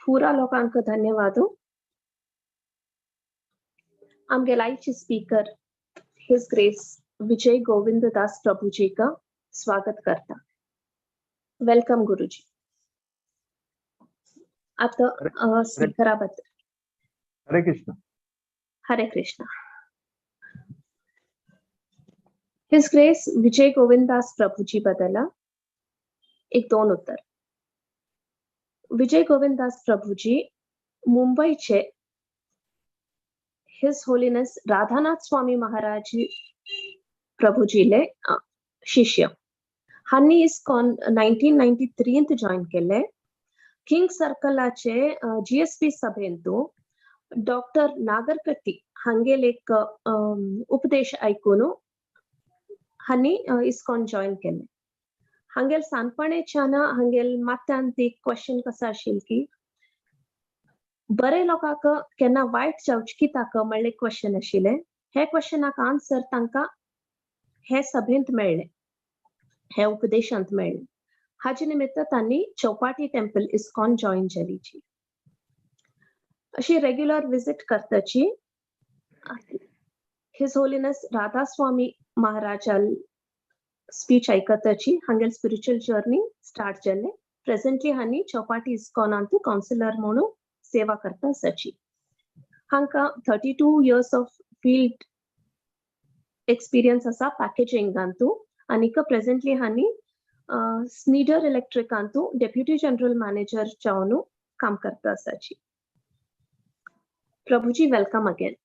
पुरा लोकांक धन्यवाद. आमगे आयचे speaker his grace Vijay Govind Das Prabhuji का स्वागत करता. Welcome गुरुजी. आता स्पीकराबद्दल. हरे कृष्ण. हरे Krishna. His grace Vijay Govind Das Prabhuji बद्दल एक दोन उत्तर. विजय गोविंद दास प्रभुजी मुंबईचे his holiness Radhanath Swami Maharaj प्रभुजीले शिष्य. हांणी इस्कॉन 1993 जॉईन केले. किंग सर्कलाचे जीएसपी सभेंतु डॉक्टर नागरकट्टी हांगेल एक उपदेश आयकून हांणी इस्कॉन जॉईन केले. हांगेल सानपणेच्यान हांगेल माथ्यांत एक क्वेश्चन कसो आशिल्लें की बरे लोकांक केन्ना वायट जावचें कित्याक म्हणलें क्वेश्चन आशिल्लें. हे क्वेश्चनाक आन्सर तांकां हे सभेंत मेळ्ळें, हे उपदेशांत मेळ्ळें. हाजे निमित्त तांणी चौपाटी टेम्पल इस्कॉन जॉईन जालीची. अशी रेग्युलर विजिट करताची his holiness Radha Swami महाराजाल स्पीच आयकताची हांगेल स्पिरिच्युअल जर्नी स्टार्ट जाले. प्रेझेंटली हांणी चौपाटी इस्कॉनांत कावन्सिलर म्हणून सेवा करता आसाची. हांकां 32 years of field experience आसा पॅकेजिंगांतू आनीक प्रेझेंटली हांणी स्नीडर इलेक्ट्रिकांतू डेप्युटी जनरल मॅनेजर जावन काम करता आसाची. Prabhuji, welcome again.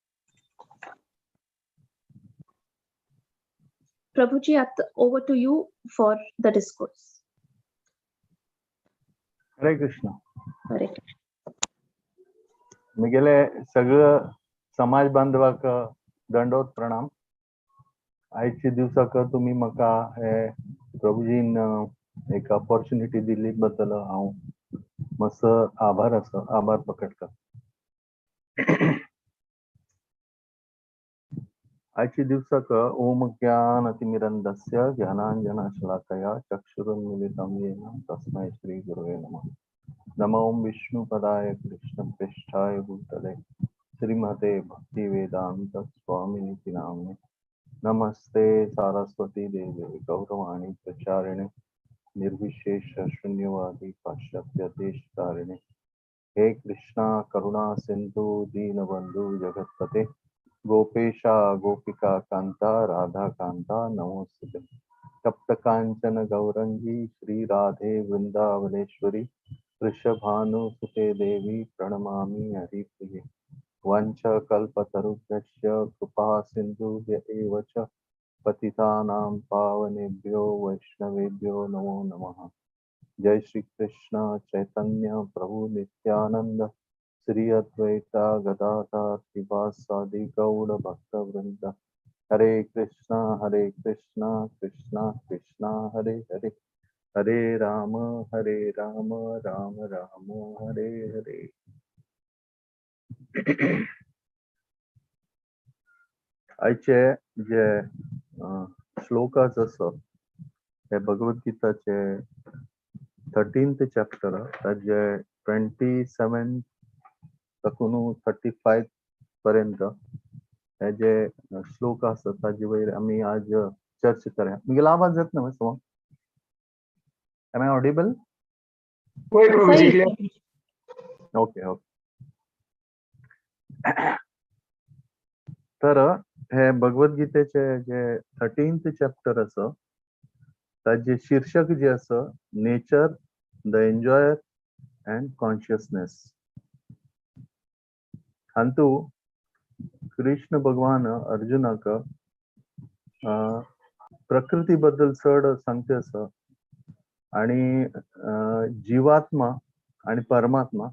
Prabhuji, over to you for the discourse. Hare Krishna. Hare Krishna. मिगेले सगळं समाज बांधवाक दंडवत प्रणाम. आयच्या दिवसाक तुमी म्हाका हे प्रभुजीन एक ऑपॉर्च्युनिटी दिल्ली बद्दल हांव मातसो आभार आसा, आभार प्रकट करता. आयच्या दिवसाक ओम ज्ञानतिमिरन्दस्य ज्ञानाञ्जनशलाकया चक्षुरुन्मीलितं येन तस्मै श्री गुरवे नमः. नमो ओम विष्णुपदाय कृष्णप्रेष्ठाय भूतले श्रीमते भक्तिवेदांत स्वामिनिति नाम्ने. नमस्ते सारस्वती देवे गौरवाणी प्रचारिणे निर्विशेष शून्यवादी पाश्चात्य देशतारिणे. हे कृष्णा करुणा सिंधु दीनबंधु जगतपते गोपेशा गोपिका कांता राधा कांता नमोस्तुते. तप्त कांचन गौरंगी श्री राधे वृंदावनेश्वरी वृषभानुसुते देवी प्रणमामि हरिप्रिये. वाञ्छा कल्पतरुभ्यश्च कृपा सिन्धुभ्य एव च पतितानां पावनेभ्यो वैष्णवेभ्यो नमो नमः. जय श्री कृष्ण चैतन्य प्रभु नित्यानंद श्री अद्वैता गदाधर श्रीवासादि गौड़ भक्तवृंद. हरे कृष्णा कृष्णा कृष्णा हरे हरे, हरे राम राम राम हरे हरे. आयचे जे श्लोकास आसा हे भगवद्गीताचे 13th chapter ताजे 27 ताकून 35 पर्यंत हे जे श्लोक आसा ताजे वयर आमी आज चर्चा करूया. म्हगेलो आवाज येत ना so? Am I audible? Okay okay. तर हे भगवद्गीतेचे जे 13th chapter आसा ताजे शीर्षक जे आसा nature, the enjoyer and consciousness. हांतू कृष्ण भगवान अर्जुनाक प्रकृती बद्दल चड सांगते आसा आणि जीवात्मा आणि परमात्मा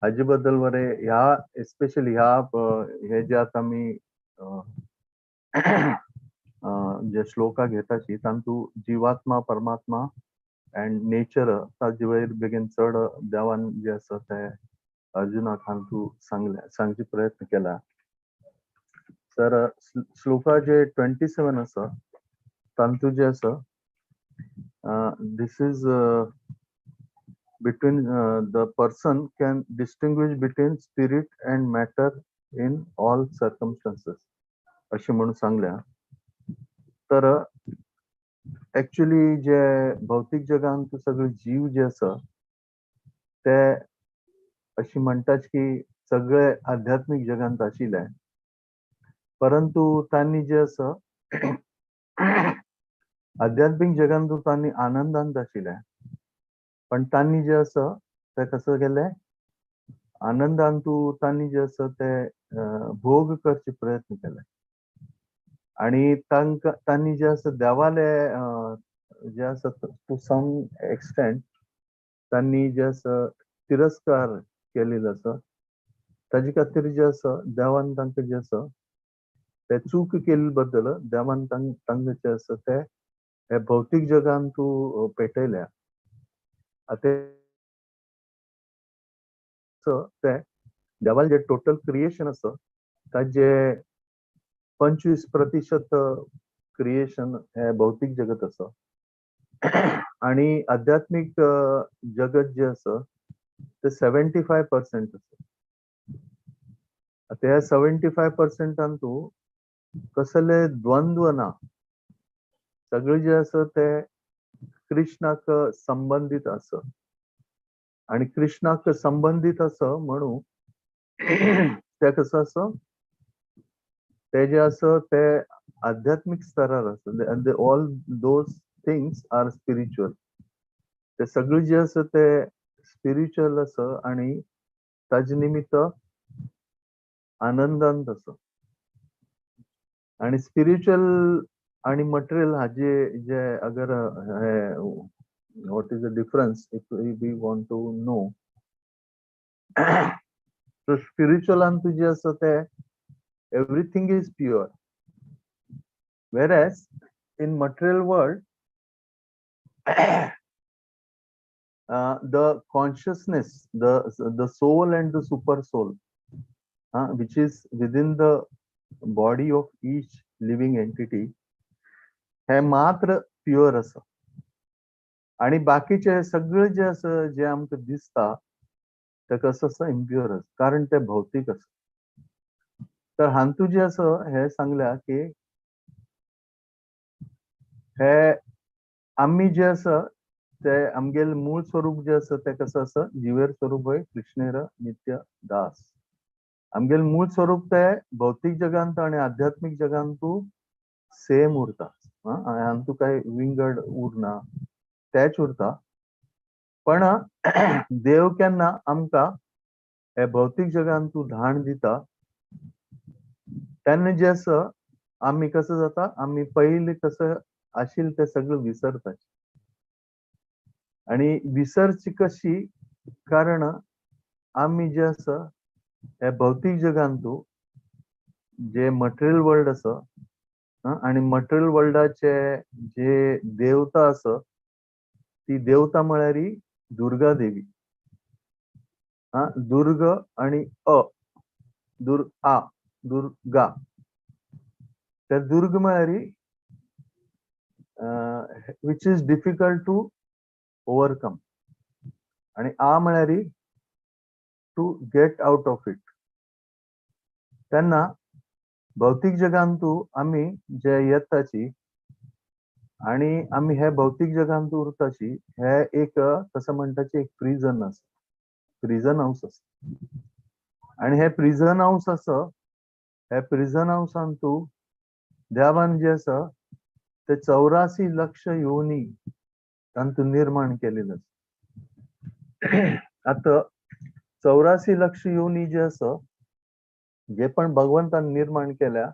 हाजे बद्दल बरे ह्या एस्पेशली ह्या हे जे आतां आमी जे श्लोका घेताची तांतू जीवात्मा परमात्मा अँड नेचर ताजे वयर बेगीन चड देवान जे आसा ते अर्जुनाक हांतू सांगले, सांगचे प्रयत्न केला. तर श्लोका जे 27 आसा तांतू जे आसा this is Between the person can distinguish between spirit and matter in all circumstances अशें म्हणून सांगल्या. तर एक्चुअली जे भौतीक जगांत सगळे जीव जे आसा ते अशी म्हणटात की सगळे आध्यात्मीक जगांत आशिल्ले, परंतु तांणी जे आसा आध्यात्मीक जगांत तांणी आनंदांत आशिल्ले, पण तांणी जे आसा ते कसं केलें, आनंदांतू तांणी जे आसा ते भोग करचे प्रयत्न केले आणि तांकां तांणी जे आसा देवाले जे आसा टू सम एक्सटेंट तांणी जे आसा तिरस्कार केलेलो आसा. ताजे खातीर जे आसा देवान तांकां जे आसा ते चूक केल्ले बद्दल देवान तांकां जे आसा ते हे भौतीक जगान तूं पेटयल्या. आतां ते देवाले जे टोटल क्रिएशन आसा ताजे 25% क्रिएशन हे भौतीक जगत आसा आणि आध्यात्मीक जगत जे आसा ते 75% आसा. आतां ह्या 75% तूं कसले द्वंद्व ना, सगळे जे आसा ते कृष्णाक संबंदीत आसा आणि कृष्णाक संबंदीत आसा म्हणून ते कसं आसा ते जे आसा ते आध्यात्मीक स्तरार आसा. All those things are spiritual. ते सगळे जे आसा ते स्पिरिच्युअल आसा आणि ताजे निमित्त आनंदांत आसा. आणि स्पिरिच्युअल आणि मटेरियल हाजे जे अगर हे what is the difference if we want to know, so spiritual जे आसा ते everything is pure, whereas in material world the consciousness, the soul and the super soul, which is within the body of each living entity, हे मात्र pure आसा आणि बाकीचे सगळे जे आसा जे आमकां दिसता ते कसं आसा इम्प्युअर आसा, कारण ते भौतीक आसा. तर हांतू जे आसा हे सांगल्या की हे आमी जे आसा ते आमगेले मूळ स्वरूप जे आसा ते कसं आसा जिवेर स्वरूप हय कृष्णेर नित्य दास. आमगेले मूळ स्वरूप ते भौतीक जगांत आणि आध्यात्मीक जगांतू सेम उरता, हांतू काय विंगड उरना, तेच उरता. पण देव केन्ना आमकां हे भौतीक जगांतू धाण दिता तेन्ना जे आसा आमी कसं जाता आमी पयलीं कसं आशिल्लें तें सगळें विसरता. आणि विसरची कशी, कारण आमी जे आसा हे भौतीक जगांतू जे मटेरियल वर्ल्ड आसा आणि मटेरियल वर्ल्डाचे जे देवता आसा ती देवता म्हळ्यार दुर्गा देवी. दुर्ग आणि अ दुर् आ दुर्गा, त्या दुर्ग म्हळ्यार which is difficult to overcome आणि आ म्हळ्यार to get out of it. तेन्ना भौतीक जगांतू आमी जे येताची आणि आमी हे भौतीक जगांत उरताची हे एक कसं म्हणटाची एक प्रिजन आसा, प्रिजन हाऊस आसा. आणि हे प्रिजन हाऊस आसा, हे प्रिजन हाऊसान तूं देवान जे आसा ते 84 लक्ष योनी तांतूं निर्माण केलेले आसा. आतां 84 लक्ष योनी जे आसा जे पण भगवंतान निर्माण केल्या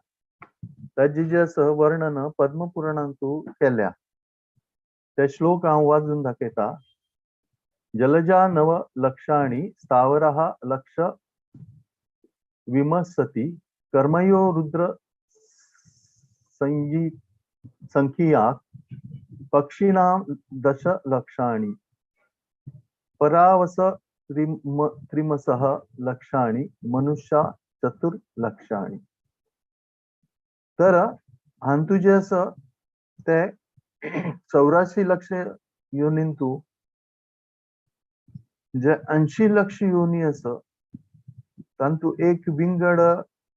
ताजे जे आसा वर्णन पद्मपुराणांतू केल्या. ते श्लोक हांव वाजून दाखयता. जलजा नव लक्षाणी स्थावरः लक्ष विमसति कर्मयो रुद्र संख्या पक्षिणां 10 लक्षाणि परावस त्रिमसः लक्षाणि मनुष्या 4 लक्षाणि. तर हांतू जे आसा ते 84 लक्ष योनींतू जे 80 लक्ष योनी आसा तांतू एक विंगड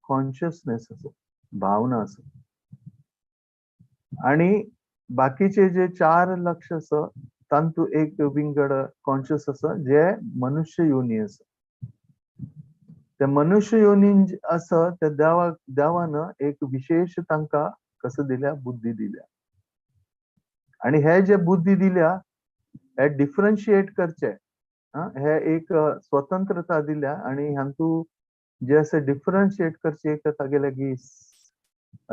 कॉन्शियसनेस आसा, भावना आसा, आणि बाकीचे जे 4 लक्ष आसा तांतू एक विंगड कॉन्शियस आसा जे मनुष्य योनी आसा. ते मनुष्य योनी आसा ते देवान एक विशेष तांकां कसं दिल्या, बुद्धी दिल्या. आणि हे जे बुद्धी दिल्या हे डिफरन्शिएट करचे, हे एक स्वतंत्रता दिल्या. आणि हांतू जे आसा डिफरन्शिएट करचे एक तागेले की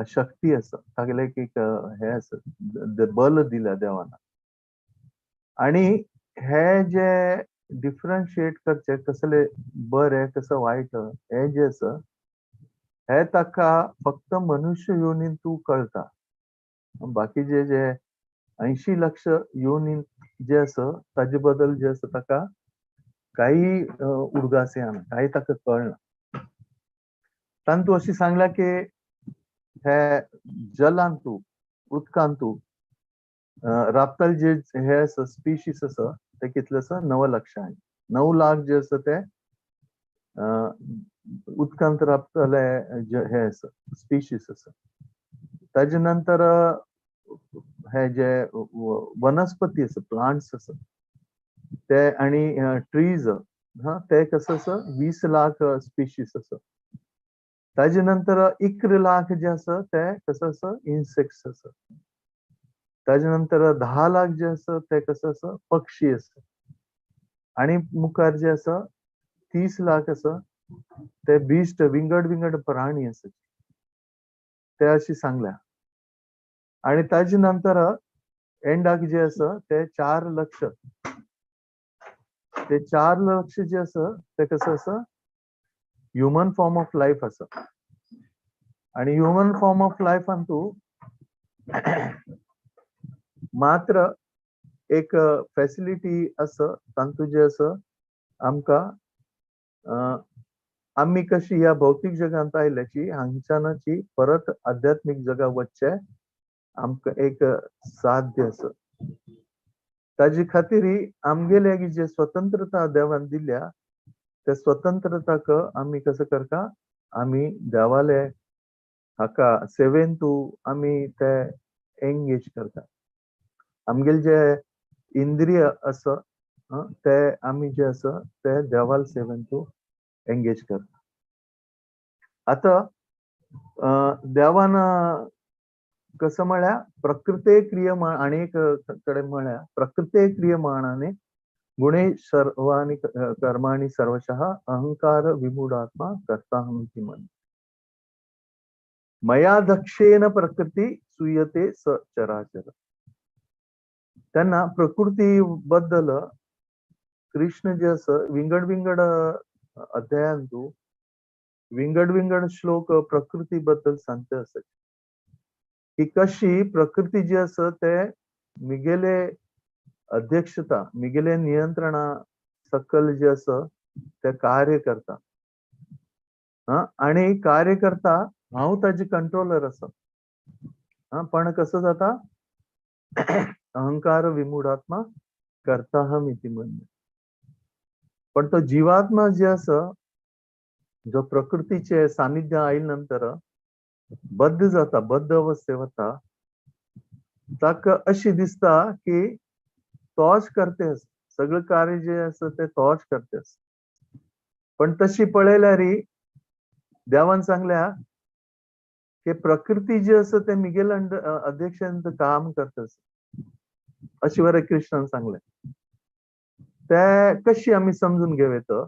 शक्ती आसा, तागेले एक हे आसा बल दिल्या देवान. आणि हे जे डिफरन्शिएट करचे कसले बरे कसं वायट हे जे आसा हे ताका फक्त मनुष्य योनीन तूं कळटा. बाकीचे जे 80 लक्ष योनीन जे आसा ताजे बद्दल जे आसा ताका काही उडगास येना, काही ताका कळना. तांतू अशी सांगला की हे जलांतू उदकांतू राबताले जे हे आसा स्पिशीस आसा ते कितले आसा 9 लक्ष आहे, 9 लाख जे आसा ते उदकांत राबताले जे हे आसा स्पिशीस आसा. ताजे नंतर हे जे वनस्पती आसा प्लांट्स आसा ते आणि ट्रीज हा ते कसं आसा 20 लाख स्पिशीस आसा. ताजे नंतर 11 लाख जे आसा ते कसं आसा इन्सेक्ट्स आसा. ताजे नंतर 10 लाख जे आसा ते कसं आसा पक्षी आसा. आणि मुखार जे आसा 30 लाख आसा ते बीस्ट विंगड विंगड प्राणी आसा ते अशी सांगल्या. आणि ताजे नंतर एंडाक जे आसा ते 4 लक्ष, ते 4 लक्ष जे आसा ते कसं आसा ह्युमन फॉर्म ऑफ लायफ आसा. आणि ह्युमन फॉर्म ऑफ लायफान तूं मात्र एक फॅसिलिटी आसा तांतू जे आसा आमकां आमी कशी ह्या भौतीक जगांत आयल्याची हांगच्यानची परत आध्यात्मीक जगा वचचे आमकां एक साध्य आसा. ताजे खातीर आमगेले जे स्वतंत्रता देवान दिल्या त्या स्वतंत्रताक आमी कसं करता, आमी देवाले हाका सेवेन तूं आमी ते एंगेज करता. आमगेले जे इंद्रिय आसा ते आमी जे आसा ते देवाल सेवेन तूं एंगेज करता. आतां देवान कसं म्हळ्यार प्रकृते क्रियमाण, आनी एक कडेन म्हळ्यार प्रकृते क्रियमाणाने गुणे सर्वाणी कर्माणि सर्वशः अहंकार विमूढात्मा कर्ताहमिति मन्ये. मया दक्षेन प्रकृती सुयते स चराचर. त्यांना प्रकृती बद्दल कृष्ण जे आसा विंगड विंगड अध्यायांतू विंगड विंगड श्लोक प्रकृती बद्दल सांगता आसा की कशी प्रकृती जी आसा ते मिगेले अध्यक्षता मिगेले नियंत्रणा सकल जे आसा ते कार्य करता आणि कार्य करता हांव ताजे कंट्रोलर आसा. पण कसं जाता अहंकार विमूढात्मा कर्ताहम इति मन्ये. पण तो जीवात्मा जे आसा जो प्रकृतीचे सानिध्य आयले नंतर बद्ध जाता, बद्ध अवस्थे वता, ताका अशी दिसता की तोच करते सगळं कार्य जे आसा ते तोच करते. पण तशी पळयल्यार देवान सांगल्या की प्रकृती जी आसा ते मिगेल अध्यक्षांत काम करता अशी बरें कृष्णान सांगलें. ते कशी आमी समजून घेवं येता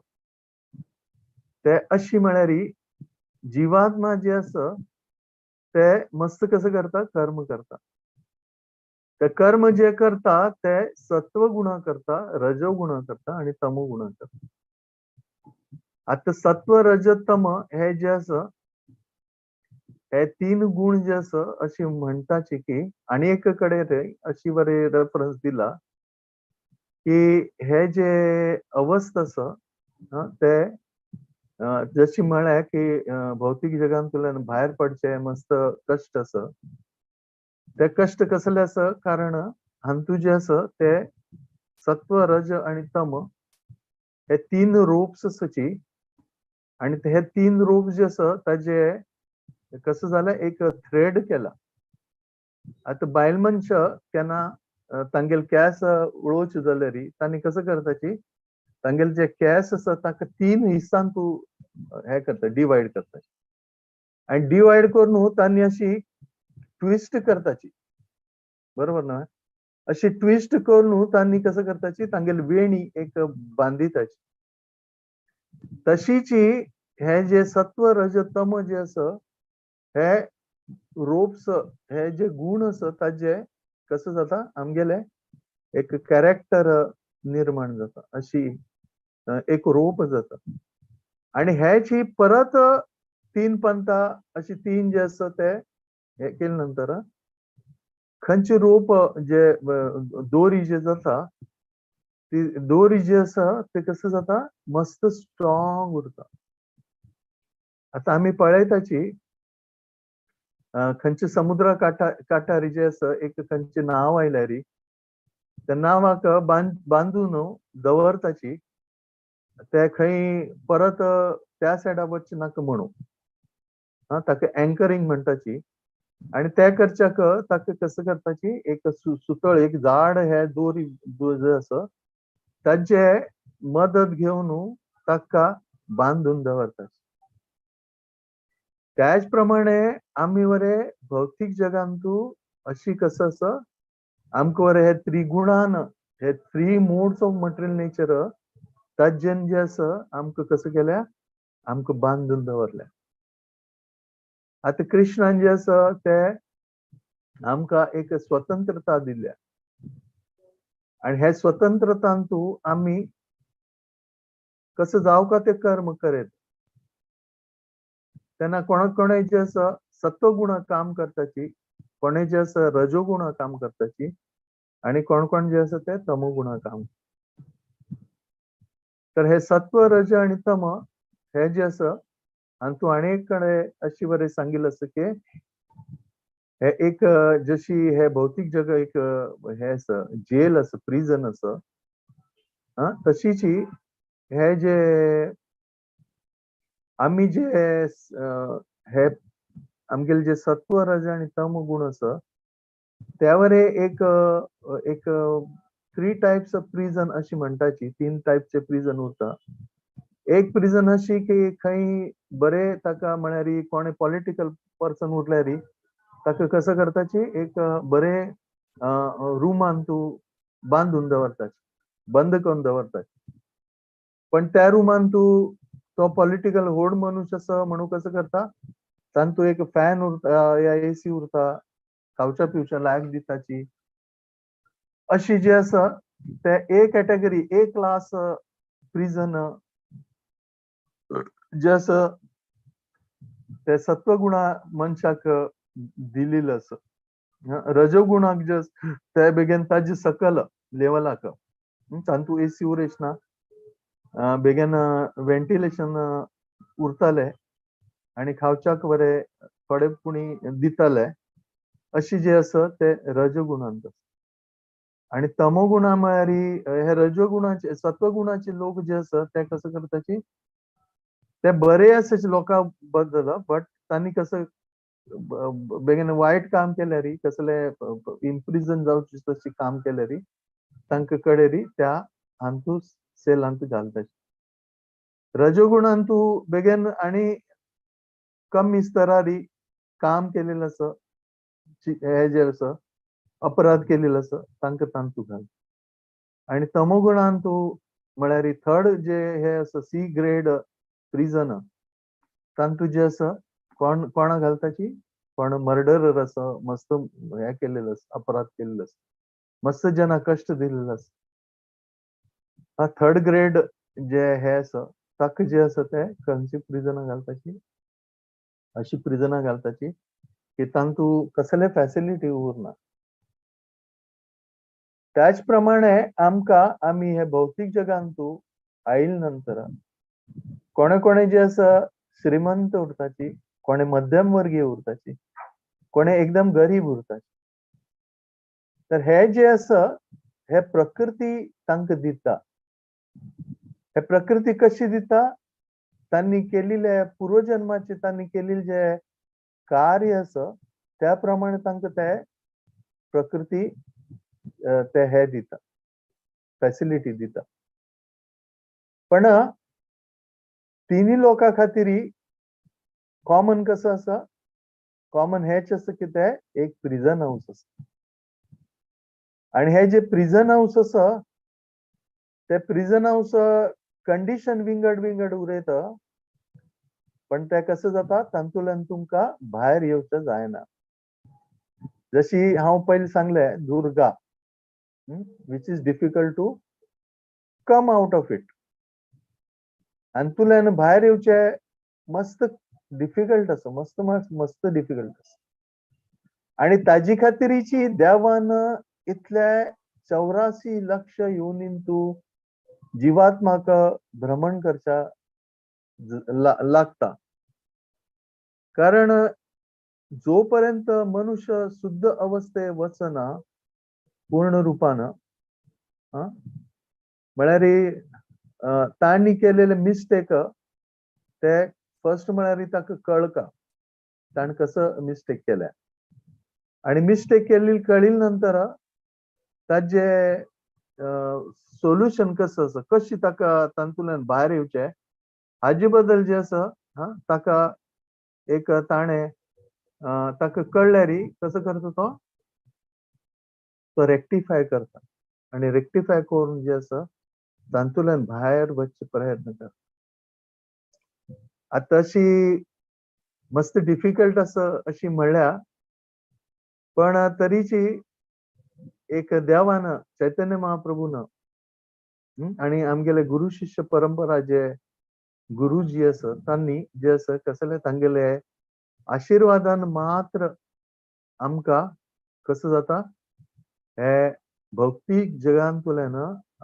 ते अशी म्हळ्यार जीवात्मा जे आसा ते मस्त कसं करता, कर्म करता. ते कर्म जे करता ते सत्व गुणा करता, रजो गुणा करता आणि तमो गुणा करता. आता सत्व रज तम हे जे आसा हे 3 गुण जे आसा अशी म्हणटाची की आनी एक कडेन रे अशी बरे रेफरन्स दिला की हे जे अवस्था आसा ते जशी म्हळ्यार की भौतीक जगांतल्यान भायर पडचे मस्त कश्ट आसा. ते कश्ट कसले आसा, कारण हांतू जे आसा ते सत्व रज आणि तम हे तीन रोप्स आसाची आणि हे तीन रोप जे आसा ताजे कसं जालें, एक थ्रेड केला. आतां बायल मनश केन्ना तांगेले केंस उडोवचे जाल्यार तांणी कसं करताची, तांगेले जे केंस आसा ताका तीन हिस्सान तूं हे करता, डिवायड करता आनी डिवायड करून तांणी अशी ट्विस्ट करताची, बरोबर ना? अशी ट्विस्ट करून तांणी कसं करताची, तांगेली वेणी एक बांदिताची. तशीची हे जे सत्व रज तम जे आसा हे रोप्स, हे जे गुण आसा ताजे कसं जाता, आमगेले एक कॅरेक्टर निर्माण जाता, अशी एक रोप जाता. आणि हेची परत तीन पंथा अशी तीन जे आसा ते हे केले नंतर खंयचे रोप जे दोरी जे जाता ती दोरी जी आसा ते कसं जाता, मस्त स्ट्रॉंग उरता. आतां आमी पळयताची खंयचे समुद्रा काठार जे आसा एक खंयचे नाव आयल्यार त्या नावाक बांदून दवरताची, ते खंय परत त्या सायडा वचचे नाका म्हणून ताका एंकरींग म्हणटाची. आनी ते करच्याक ताका कसं करताची, एक सुतळ एक झाड हे दोरी जे आसा ताजे मदत घेवन ताका बांदून दवरतात. त्याच प्रमाणे आमी वरे भौतीक जगांतू अशी कसं आसा, आमकां वरे हे त्रिगुणान हे three modes of material nature Tajen जे आसा आमकां कसं केल्या, आमकां बांदून दवरल्या. आतां कृष्णान जे आसा ते आमकां एक स्वतंत्रता दिल्या आनी हे स्वतंत्रतांतू आमी कसं जावं का ते कर्म करेत. तेन्ना कोणा कोणे जे आसा सत्वगुण काम करताची, कोणे जे आसा रजोगुण काम करताची आनी कोण कोण जे आसा ते तमोगुण काम. तर हे सत्व रज आनी तम हे जे आसा आनी तूं आनी एक कडेन अशी बरें सांगिल्लें आसा की हे एक जशी हे भौतीक जग एक हे आसा जेल आसा, प्रिजन आसा, तशीची हे जे आमी जे हे आमगेले जे सत्व रज आनी तम गुण आसा त्यावर एक एक थ्री टायप्स ऑफ प्रिजन अशी म्हणटाची, तीन टायपचे प्रिजन उरता. एक प्रिजन अशी की खंय बरे ताका म्हळ्यार कोणे पॉलिटिकल पर्सन उरल्यार ताका कसं करताची, एक बरे रुमान तूं बांदून दवरताची, बंद करून दवरताची. पण त्या रुमान तूं तो पॉलिटिकल व्हड मनुष्य आसा म्हणून कसं करता, तांतू एक फॅन उरता या एसी उरता, खावच्या पिवच्या लायक दिताची. अशी जी आसा ते ए कॅटेगरी ए क्लास प्रिजन जे आसा ते सत्वगुणा मनशाक दिलेलं आसा. रजोगुणाक जे ते बेगीन ताजे सकल लेवलाक तांतू एसी उरच ना, बेगीन वेंटिलेशन उरताले आनी खावच्याक बरे थोडे पुणी दिताले, अशी जे आसा ते रजगुणांत. आनी तमोगुणा म्हळ्यार हे रजोगुणाचे सत्वगुणाचे लोक जे आसा ते कसं करताची, ते बरे आसाचे लोकां बद्दल, बट तांणी कसं बेगीन वायट काम केल्यार कसले इम्प्रिजन जावचे तशी काम केल्यार तांकां कडेन त्या हांतू सेलांत घालताची. रजोगुणांतू बेगीन आनी कमी स्तरारी काम केलेलं आसा, हे जे आसा अपराध केलेलो आसा तांकां तांतू घाल. आनी तमोगुणांतू म्हळ्यार थर्ड जे हे आसा सी ग्रेड प्रिजन तांतू जे आसा कोण कोणा घालताची, कोण मर्डरर आसा, मस्त हे केलेलो आसा, अपराध केलेलो आसा, मस्त जना कश्ट दिलेलो आसा, थर्ड ग्रेड जे हे आसा ताका जे आसा ते खंयची प्रिजनां घालताची, अशी प्रिजनां घालताची की तांतू कसले फॅसिलिटी उरना. त्याच प्रमाणे आमकां आमी हे भौतीक जगांतू आयल नंतर कोणे कोणे जे आसा श्रीमंत उरताची, कोणे मध्यम वर्गीय उरताची, कोणे एकदम गरीब उरताची. तर हे जे आसा हे प्रकृती तांकां दिता. हे प्रकृती कशी दिता? तांणी केलेले पूर्वजन्माचे तांणी केलेले जे कार्य आसा त्या प्रमाणे तांकां ते प्रकृती ते हे दिता, फॅसिलिटी दिता. पण तिन्ही लोकां खातीर कॉमन कसो आसा? कॉमन हेच आसा की ते एक प्रिजन हाऊस आसा. आणि हे जे प्रिजन हाऊस आसा ते प्रिजन हाऊस कंडिशन विंगड विंगड उरयता, पण ते कसं जाता तातूंतल्यान तुमकां भायर येवचें जायना. जशी हांव पयलीं सांगलें Durga, which is difficult to come out of it. हातूंतल्यान भायर येवचें मस्त डिफिकल्ट आसा, मस्त मस्त मस्त डिफिकल्ट आसा. आणि ताजी खातीरीची देवान इतले 84 लक्ष योनीन तूं जिवात्माक भ्रमण करच्या लागता. कारण जोपर्यंत मनुष्य शुद्ध अवस्थे वचना पूर्ण रूपान, म्हळ्यार तांणी केलेले मिस्टेक ते फर्स्ट म्हळ्यार ताका कळका ताणें कसं मिस्टेक केल्या. आणि मिस्टेक केल्ली कळिल नंतर ताजे सोल्युशन कसं आसा, कशी ताका तातूंतल्यान भायर येवचें हाजे बद्दल जे आसा ताका एक ताणें ताका कळ्ळ्यार कसो करता तो, तो रेक्टिफाय करता. आणि रेक्टिफाय करून जे आसा तातूंतल्यान भायर वचचे प्रयत्न करता. आतां अशी मस्त डिफिकल्ट आसा अशी म्हणल्या, पण तरीची एक देवान चैतन्य महाप्रभून आणि आमगेले गुरु शिष्य परंपरा जे गुरुजी आसा तांणी जे आसा कसले तांगेले आशिर्वादान मात्र आमकां कसं जाता हे भौतीक जगांतल्यान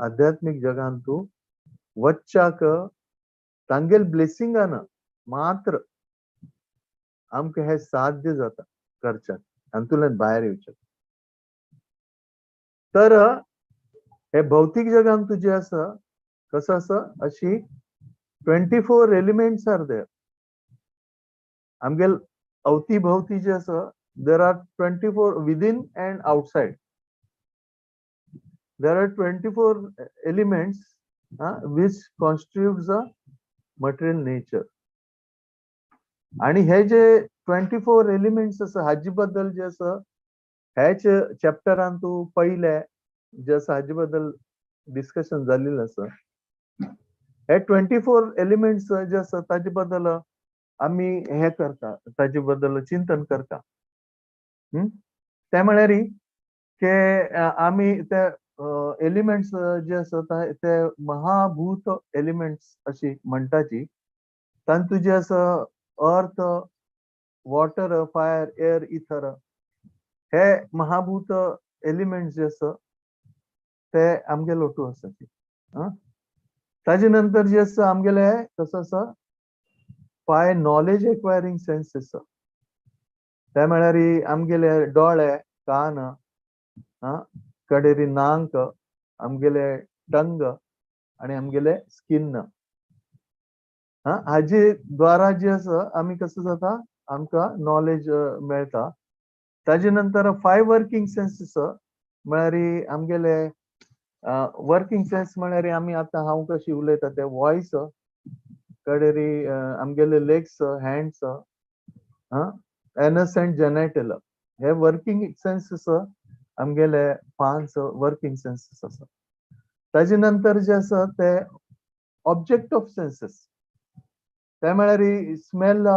आध्यात्मीक जगांतू वच्चाक तांगेल ब्लेसिंगान मात्र आमकां हे साध्य जाता करच्याक, हातूंतल्यान भायर येवच्याक. तर हे भौतीक जगांत जे आसा कसं आसा अशी 24 एलिमेंट्स are there. आमगेल अवती भोवती जे आसा there are 24 within and outside. There are 24 elements which constitutes the material nature. आणि हे जे 24 एलिमेंट्स आसा हाजे बद्दल जे आसा ह्याच चॅप्टरान तूं पयले जे आसा हाजे बद्दल डिस्कशन जाल्लें आसा. हे 24 एलिमेंट्स जे आसा ताजे बद्दल आमी हे करता, ताजे बद्दल चिंतन करता. ते म्हळ्यार की आमी ते एलिमेंट्स जे आसा ते महाभूत एलिमेंट्स अशी म्हणटाची. तातूंत जे आसा अर्थ, वॉटर, फायर, एअर, इथर हे महाभूत एलिमेंट्स जे आसा ते आमगे लोटू आसा. ताजे नंतर जे आसा आमगेले कसो आसा फाय नॉलेज एक्वायरिंग सेन्सेस. ते म्हळ्यार आमगेले दोळे, कान, कडेरी नाक, आमगेले टंग आणि आमगेले स्किन. हाजे द्वारा जे आसा आमी कसं जाता आमकां नॉलेज मेळटा. ताजे नंतर फाय वर्किंग सेन्सेस म्हळ्यार आमगेले वर्किंग सेन्स म्हळ्यार आमी आतां हांव कशी उलयता ते वॉयस, कडेरी आमगेले लेग्स, हँड्स, एनस अँड जेनायटल हे वर्किंग सेन्सेस आमगेले 5 वर्किंग सेन्सेस आसा. ताजे नंतर जे आसा ते ऑब्जेक्ट ऑफ सेन्सेस, ते म्हळ्यार स्मेल,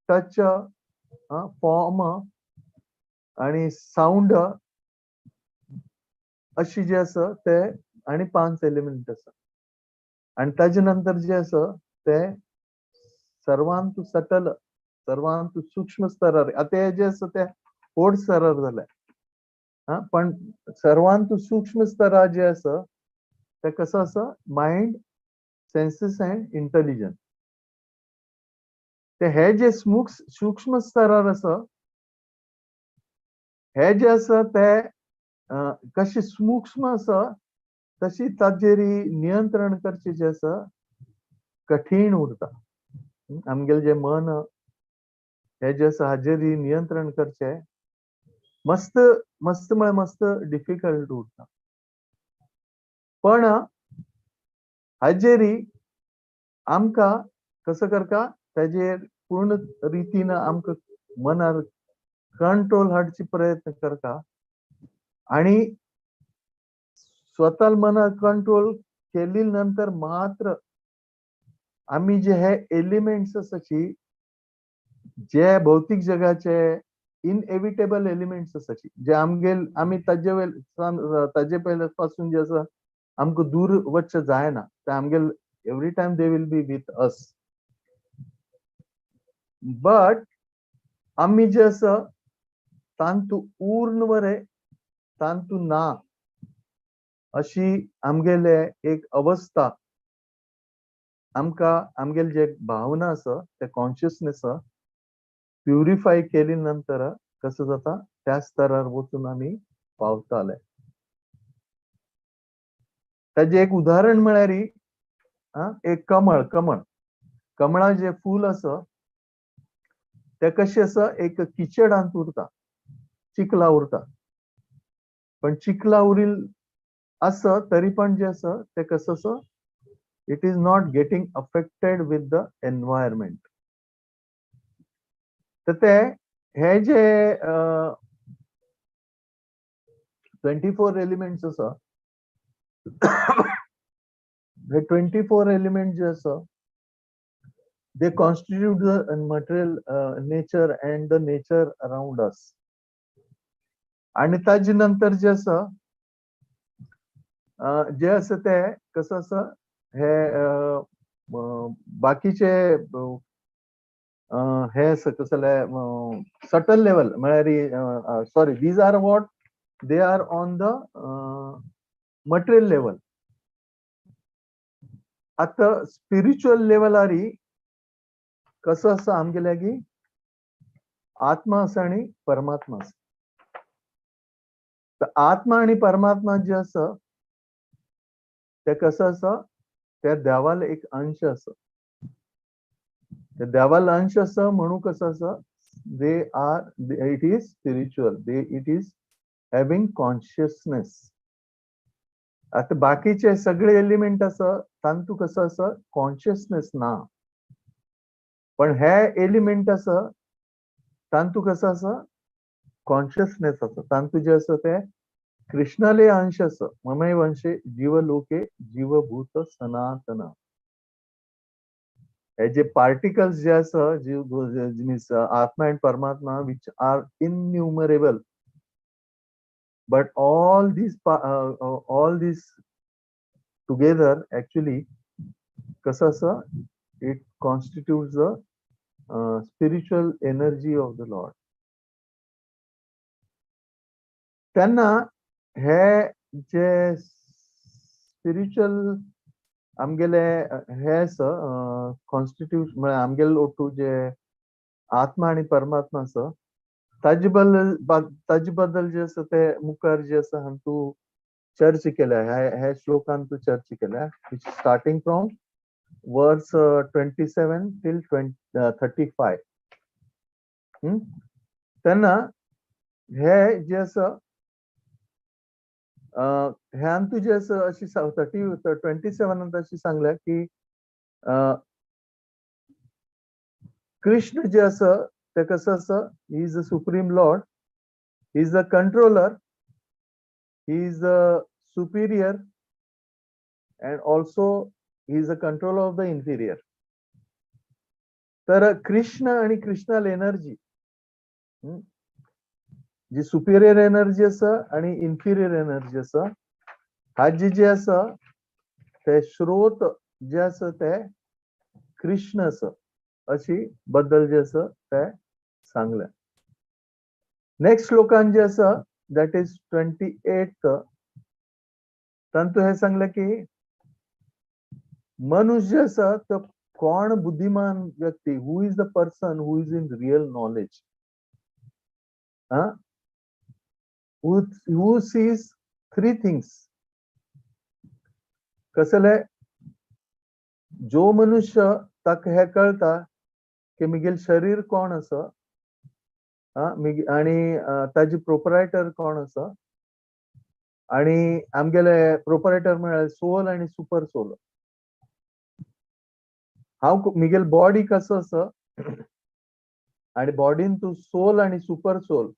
टच, फॉर्म आणि साउंड अशी जे आसा ते आणि 5 एलिमेंट आसा. आणि ताजे नंतर जे आसा ते सर्वांतु सटल, सर्वांतु सूक्ष्म स्तरार. आतां हे जे आसा ते व्हड स्तरार जाले, पण सर्वांतु सूक्ष्म स्तरार जे आसा ते कसो आसा मायंड, सेन्सेस अँड इंटेलिजन्स. ते हे जे सूक्ष्म स्तरार आसा हे जे आसा ते कशे सूक्ष्म आसा तशी ताजेर नियंत्रण करचें जें आसा कठीण उरता. आमगेलें जें मन हें जें आसा हाजेर नियंत्रण करचें मस्त मस्त म्हळ्यार मस्त डिफिकल्ट उरता. पण हाजेर आमकां कसो करता ताजेर पूर्ण रितीन आमकां मनार कंट्रोल हाडचे प्रयत्न करता आनी स्वता मनार कंट्रोल केली नंतर मात्र आमी जे हे एलिमेंट्स आसाची जे भौतीक जगाचे इनएविटेबल एलिमेंट्स आसाची जे आमगेल आमी ताजे ताजे पयले पासून जे आसा आमकां दूर वचचें जायना, ते आमगेल every time they will be with us. But आमी जे आसा तांतू उर्ण बरे तांतू ना अशी आमगेले एक अवस्था आमकां आमगेले जे भावना आसा ते कॉन्शियसनेस प्युरिफाय केली नंतर कसं जाता त्या स्तरार वचून आमी पावताले. ताजें एक उदाहरण म्हळ्यार एक कमळ, कमळ कमळा जे फूल आसा ते कशें आसा एक किचडांत उरता, चिखला उरता, पण चिखला उरील आसा तरी पण जे आसा ते कसं आसा it is not getting affected with the environment. तर ते हे जे 24 एलिमेंट्स आसा हे 24 एलिमेंट जे आसा they constitute the material nature and the nature around us. आणि ताजे नंतर जे आसा जे आसा ते कसं आसा हे बाकीचे हे आसा कसं सटल लेवल म्हळ्यार sorry these are what they are on the material level. आतां स्पिरिच्युअल लेवलारी कसं आसा आमगे लागीं आत्मा आसा आनी परमात्मा आसा. तर आत्मा आनी परमात्मा जे आसा ते कसं आसा त्या देवाल एक अंश आसा, त्या देवाल अंश आसा म्हणून कसं आसा they are it is spiritual, they it is having consciousness. आतां बाकीचे सगळे एलिमेंट आसा तांतू कसं आसा कॉन्शियसनेस ना, पण हे एलिमेंट आसा तांतू कसं आसा कॉन्शियसनेस आसा. तांतू जे आसा ते कृष्णाले अंश आसा, ममय वंशे जीवलोके जीवभूत सनातन. हे जे पार्टिकल्स जे आसा जीव मीन्स आत्मा अँड परमात्मा which are innumerable, but all these together actually कसं आसा it constitutes the spiritual energy of the Lord. तेन्ना हे जे स्पिरिच्युअल आमगेले हे आसा कॉन्स्टिट्यूट म्हळ्यार आमगेले ओटू जे आत्मा आनी परमात्मा आसा ताजे बद्दल ताजे बद्दल जे आसा ते मुखार जे आसा हांतू चर्चा केल्या, ह्या श्लोकान तूं चर्चा केल्या starting from verse 27 till 35. तेन्ना हे जे आसा ह्यान तुजे आसा अशी 27 अशी सांगल्या की कृष्ण जे आसा ते कसं आसा he is the supreme lord, he is the controller, he is the superior and also he is the controller of the inferior. तर कृष्ण आणि कृष्णाल एनर्जी जी सुपिरियर एनर्जी आसा आणि इन्फिरियर एनर्जी आसा हाजी जे आसा ते स्रोत जे आसा ते कृष्ण आसा अशी बद्दल जे आसा ते सांगले. नेक्स्ट श्लोकान जे आसा that is 28 तांतू हे सांगले की मनुष्य आसा तो कोण बुद्धिमान व्यक्ती, who is the person who is in real knowledge, who sees three things. कसले जो मनुष्य ताका हें कळटा की म्हगेलें शरीर कोण आसा आनी ताजी प्रोपरायटर कोण आसा आनी आमगेले प्रोपरायटर म्हळ्यार सोल आनी सुपर सोल. हांव म्हगेली बॉडी कसो आसा आनी बॉडीन तूं सोल आनी सुपर सोल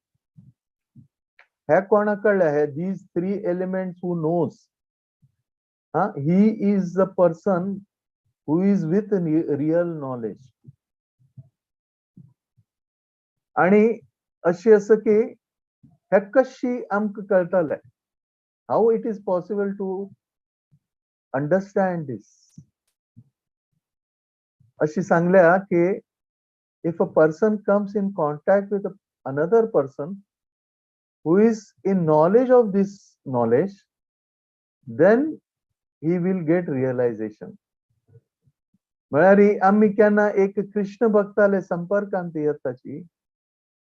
हे कोणाक कळ्ळें, हे these three elements who knows, he is the person who is with real knowledge. आनी अशी आसा की हे कशी आमकां कळटलें, how it is possible to understand this. अशी सांगल्या की if a person comes in contact with another person who is in knowledge of this knowledge, then he will get realization. म्हळ्यार आमी केन्ना एक कृष्ण भक्ताले संपर्कांत येताची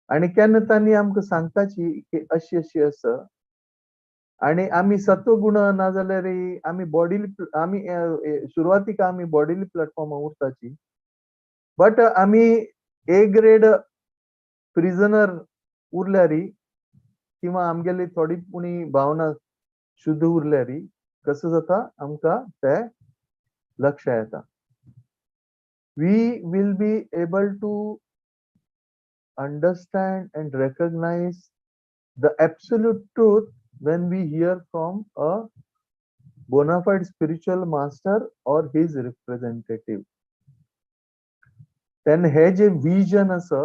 आनी केन्ना तांणी आमकां सांगताची की अशी अशी आसा आनी आमी सत्वगुण नाजाल्यार आमी बॉडीली, आमी सुरवातीक आमी बॉडीली प्लॅटफॉर्मार उरताची, बट आमी ए ग्रेड प्रिजनर उरल्यार किंवा आमगेली थोडी पुणी भावना शुद्ध उरल्यार कसं जाता आमकां ते लक्ष येता. We will be able to understand and recognize the absolute truth when we hear from a bona fide spiritual master or his representative. तेन्ना हे जे विजन आसा,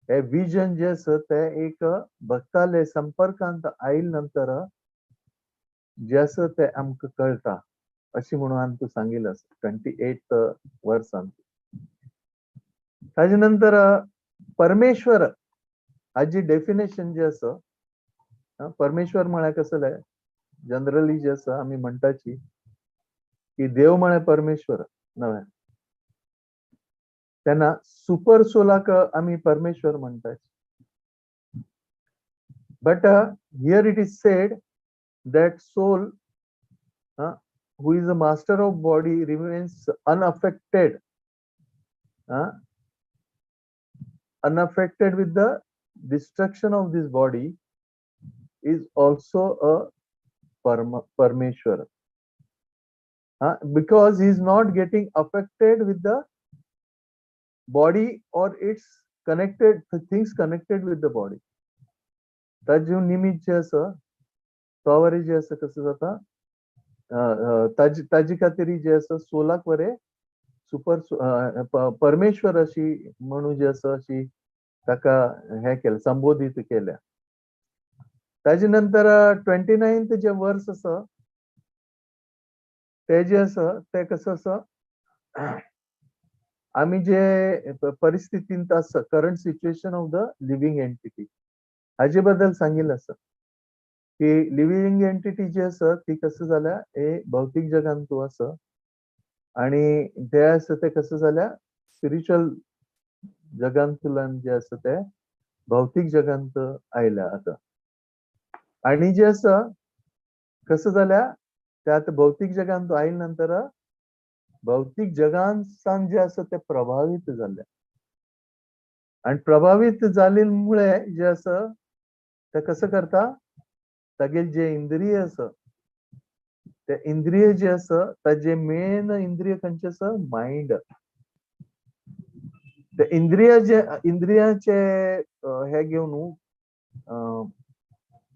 हे विजन जे आसा ते एक भक्ताले संपर्कांत आयले नंतर जे आसा ते आमकां कळटा अशें म्हणून आमकां सांगिल्लें आसा 28 वर्सान. ताजे नंतर परमेश्वर हाजी डेफिनेशन जे आसा, परमेश्वर म्हळ्यार कसलें जनरली जे आसा आमी म्हणटाची की देव म्हळ्यार परमेश्वर नव्हे, तेन्ना सुपर सोलाक आमी परमेश्वर म्हणटात. But here it is said that soul who is a master of body remains unaffected, unaffected with the destruction of this body is also a Parmeshwar, because he is not getting affected with the body or its connected things connected with the body. ताजे निमित्त जे आसा तो वरी जे आसा कसं जाता, ताजी खातीर जे आसा सोलाक वरे सुपर परमेश्वर अशी म्हणून जे आसा अशी ताका हे केलें, संबोधित केल्या. ताजे नंतर 29th जे वर्स आसा ते जे आसा ते कसं आसा, आमी जे परिस्थितींत आसा, current situation of the living entity हाजे बद्दल सांगिल्लें आसा की लिव्हिंग एंटिटी जी आसा ती कसं जाल्या हे भौतीक जगांत तूं आसा आनी ते आसा ते कसं जाल्या स्पिरिच्युअल जगांतल्यान जे आसा ते भौतीक जगांत आयल्या आतां. आनी जे आसा कसं जाल्या ते आतां भौतीक जगांत आयले नंतर भौतीक जगांसान जे आसा ते प्रभावीत जाले आनी प्रभावीत जाल्ले जे आसा ते कसं करता, तागेले जे इंद्रिय आसा ते इंद्रिय जे आसा ताजे मेन इंद्रिय खंयचे आसा, मायंड. ते इंद्रिय जे इंद्रियाचे हे घेवन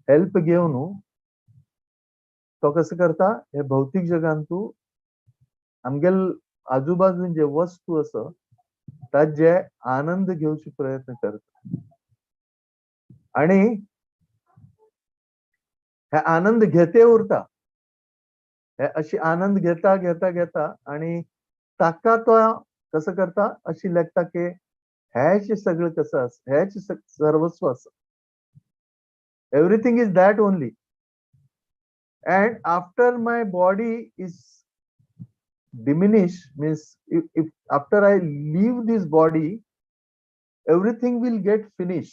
हेल्प घेवन तो कसं करता, हे भौतीक जगांतू आमगेल आजूबाजून जे वस्तू आसा ताजे आनंद घेवचे प्रयत्न करता आणि हे आनंद घेते उरता, हे अशी आनंद घेता घेता घेता आणि ताका तो कसं करता अशी लेखता की हेच सगळं कसं आसा, हेच सर्वस्व आसा, everything is that only. And after my body is diminish, means if after I leave this body everything will get finish.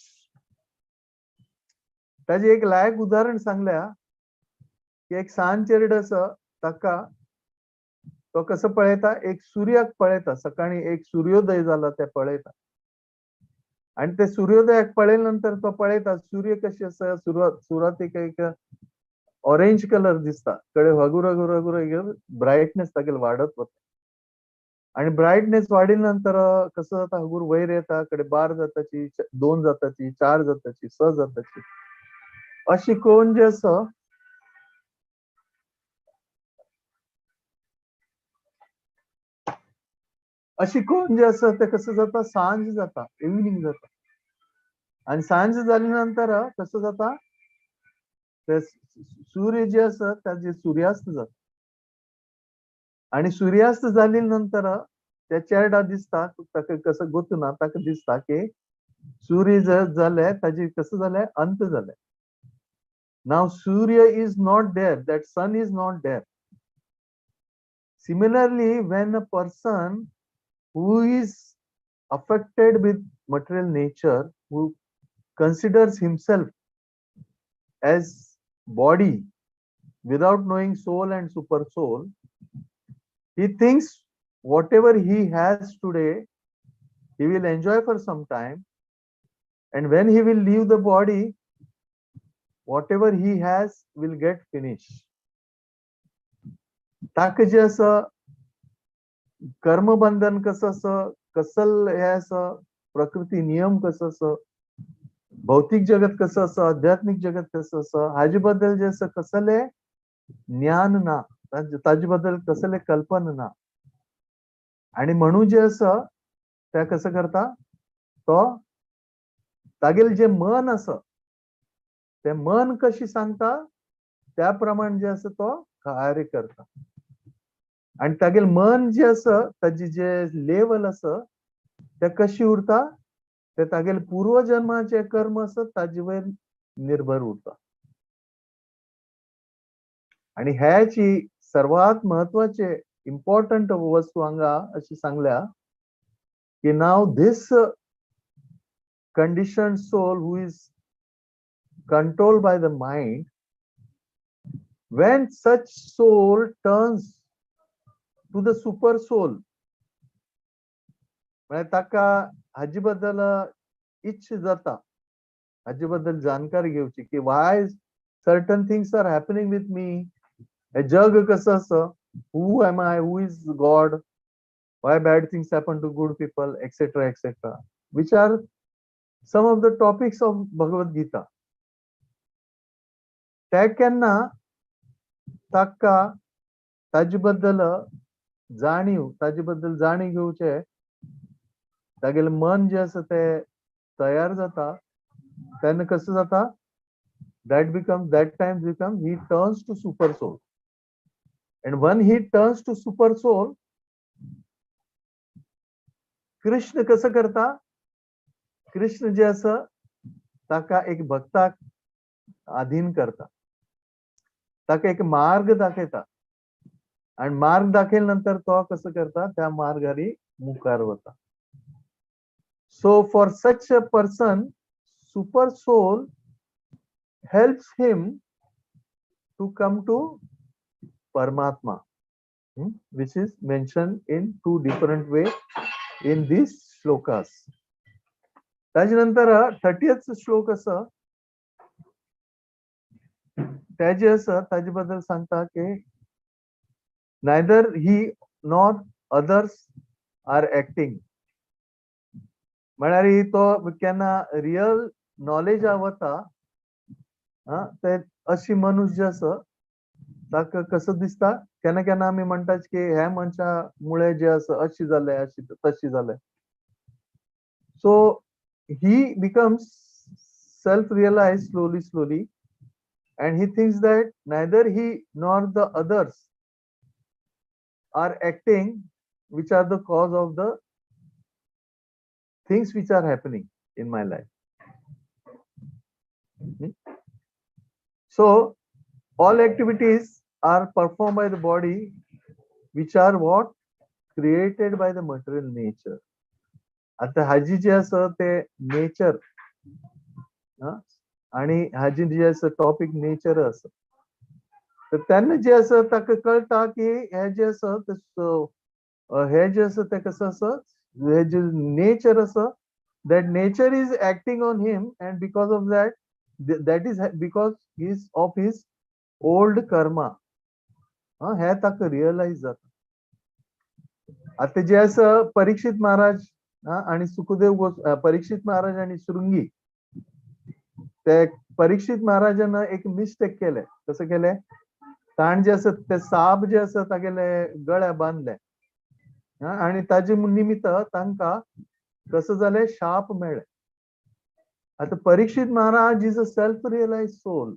ताजे एक लायक उदाहरण सांगल्या की एक सान चेरडे आसा ताका तो कसो पळयता, एक सुर्याक पळयता, सकाळी एक सूर्योदय जाला ते पळयता आणि ते सूर्योदयाक पळयल्या नंतर तो पळयता सूर्य कशी आसा, सुरवातेक एक ऑरेंज कलर दिसता, कडे हगुर हगुर हगुर ब्रायटनेस तागेल वाडत वता आणि ब्रायटनेस वाडिल्या नंतर कसं जाता, हगुर वयर येता, कडे 12 जाताची, 2 जाताची, 4 जाताची, 6 जाताची, अशी कोण जे आसा अशी कोण जे आसा ते कसं जाता, सांज जाता, इव्हनिंग जाता आणि सांज जाल्या नंतर कसं जाता, ते सूर्य जे आसा ताजे सूर्यास्त जाता आणि सूर्यास्त जाल्या नंतर त्या चेरडा दिसता, ताका कसं गोतना ताका दिसता की सूर्य जाले ताजे कसं जाले, अंत जाले. Now Surya is not there, that sun is not there. Similarly when a person who is affected with material nature, who considers himself as body without knowing soul and super soul, he thinks whatever he has today, he will enjoy for some time, and when he will leave the body, whatever he has will get finished. ताका जे आसा कर्मबंधन कसं असं, कसल हे असं, प्रकृती नियम कसं असं, भौतिक जगत कसं असं, आध्यात्मिक जगत कसं असं, हाजे बद्दल जे असं कसले ज्ञान ना, ताजे बद्दल कसले कल्पना ना, आणि म्हणून जे असं त्या कसं करता, तो तागेल जे मन असं ते मन कशी सांगता त्याप्रमाणे जे असं तो कार्य करता आणि तागेल मन जे असं ताजी जे लेवल असं ते कशी उरता, ते तागेल पूर्वजन्माचे कर्म असं ताजे वयर निर्भर उरता. आणि ह्याची सर्वात महत्वाचे इम्पॉर्टंट वस्तू हांगा अशी सांगल्या की now this condition soul who is controlled by the mind, when such soul turns to the super soul, म्हळ्यार ताका हाजे बद्दल इच्छा जाता, हाजे बद्दल जाणकारी घेवची की why certain things are happening with me, हे जग कसं आसा, who am I, who is God, why bad things happen to good people, etcetera etcetera, which are some of the topics of Bhagavad Gita. ते केन्ना ताका ताजे बद्दल जाणीव, ताजे बद्दल जाणीव घेवचे तागेलें मन जें आसा तें तयार जाता, तेन्ना कसं जाता, that become, that time become he turns to super soul, and when he turns to super soul, Krishna कसं करता, कृष्ण जे आसा ताका एक भक्ताक अधीन करता, ताका एक मार्ग दाखयता आणि मार्ग दाखयल्या नंतर तो कसं करता, त्या मार्गारी मुखार वता. So for such a person super soul helps him to come to Paramatma, which is mentioned in two different way in these shlokas. ताजे नंतर 30th श्लोक आसा ते जे आसा ताजे बद्दल सांगता की neither he nor others are acting, म्हळ्यार तो केन्ना रियल नॉलेज वता ते अशी मनुष्य जे आसा ताका कसं दिसता, केन्ना केन्ना आमी म्हणटात की ह्या मनशा मुळे जे आसा अशी जाले, अशी तशी जाले. So he becomes self realize slowly slowly and he thinks that neither he nor the others are acting which are the cause of the things which are happening in my life. So all activities are performed by the body which are what? Created by the material nature. आता हाजी जे आसा ते nature आणि हाजी जे आसा topic nature आसा. तर तेन्ना जे आसा ताका कळटा की हे जे आसा ते हे जे आसा ते कसं आसा, हे जे नेचर आसा, that nature is acting on him, and because of that, that is because his of his old karma. हे ताका रियलायज जाता. आता जे आसा परीक्षित महाराज आणि सुखदेव परीक्षित महाराज आणि शृंगी, ते परीक्षित महाराजान एक मिस्टेक केले. कसं केले? ताण जे आसा ते साप जे आसा तागेले गळ्या बांदले आणि ताजे निमित्त तांकां कसं जालें, शाप मेळ्ळे. आता Parikshit Maharaj is a self realize soul,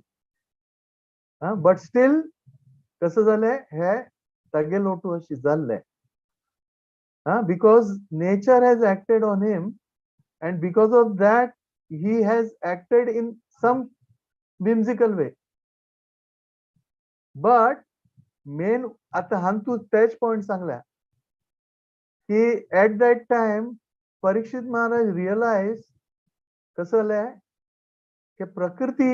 but still कसं जालें, हे तागे लोटू अशी जाल्ले, because nature has acted on him and because of that he has acted in some whimsical way. But main आता हांगा तू तेच पॉइंट सांगल्या की at that time Parikshit Maharaj realize कसं जालें की प्रकृती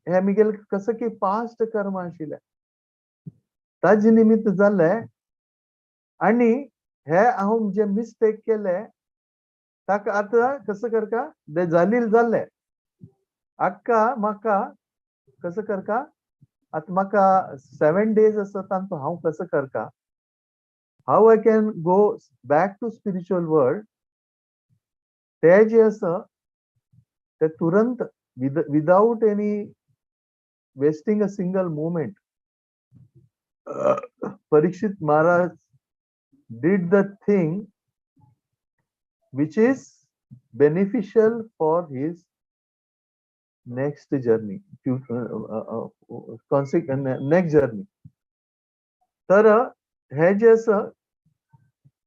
हे मिगेल कसं की पास्ट कर्म आशिल्लें, ताजे निमित्त जाल्लें आणि हे हांव जे मिस्टेक केले ताका आतां कसं करका, ते जालील जाल्ले, आक्का म्हाका कसं करका, आतां म्हाका 7 डेज आसा, तांतू हांव कसं करका, how I can go back to spiritual world. ते जे आसा ते तुरंत without any wasting a single moment, Parikshit Maharaj did the thing which is beneficial for his next journey, future, next journey. तर हे जे आसा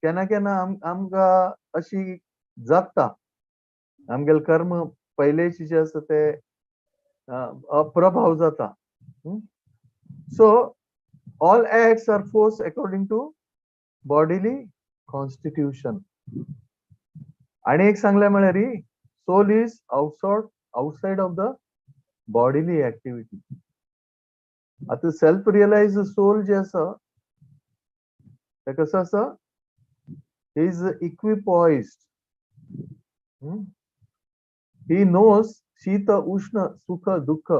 केन्ना केन्ना आमकां अशी जाता, आमगेले कर्म पयलेचे जे आसा ते प्रभाव जाता. So all acts are force according to bodily constitution. आणि एक सांगले म्हळ्यार soul is outside of the bodily activity. आता सेल्फ रियलाइज सोल जे आसा ते कसं आसा, is equipoised. He knows शीत उष्ण सुख दुःख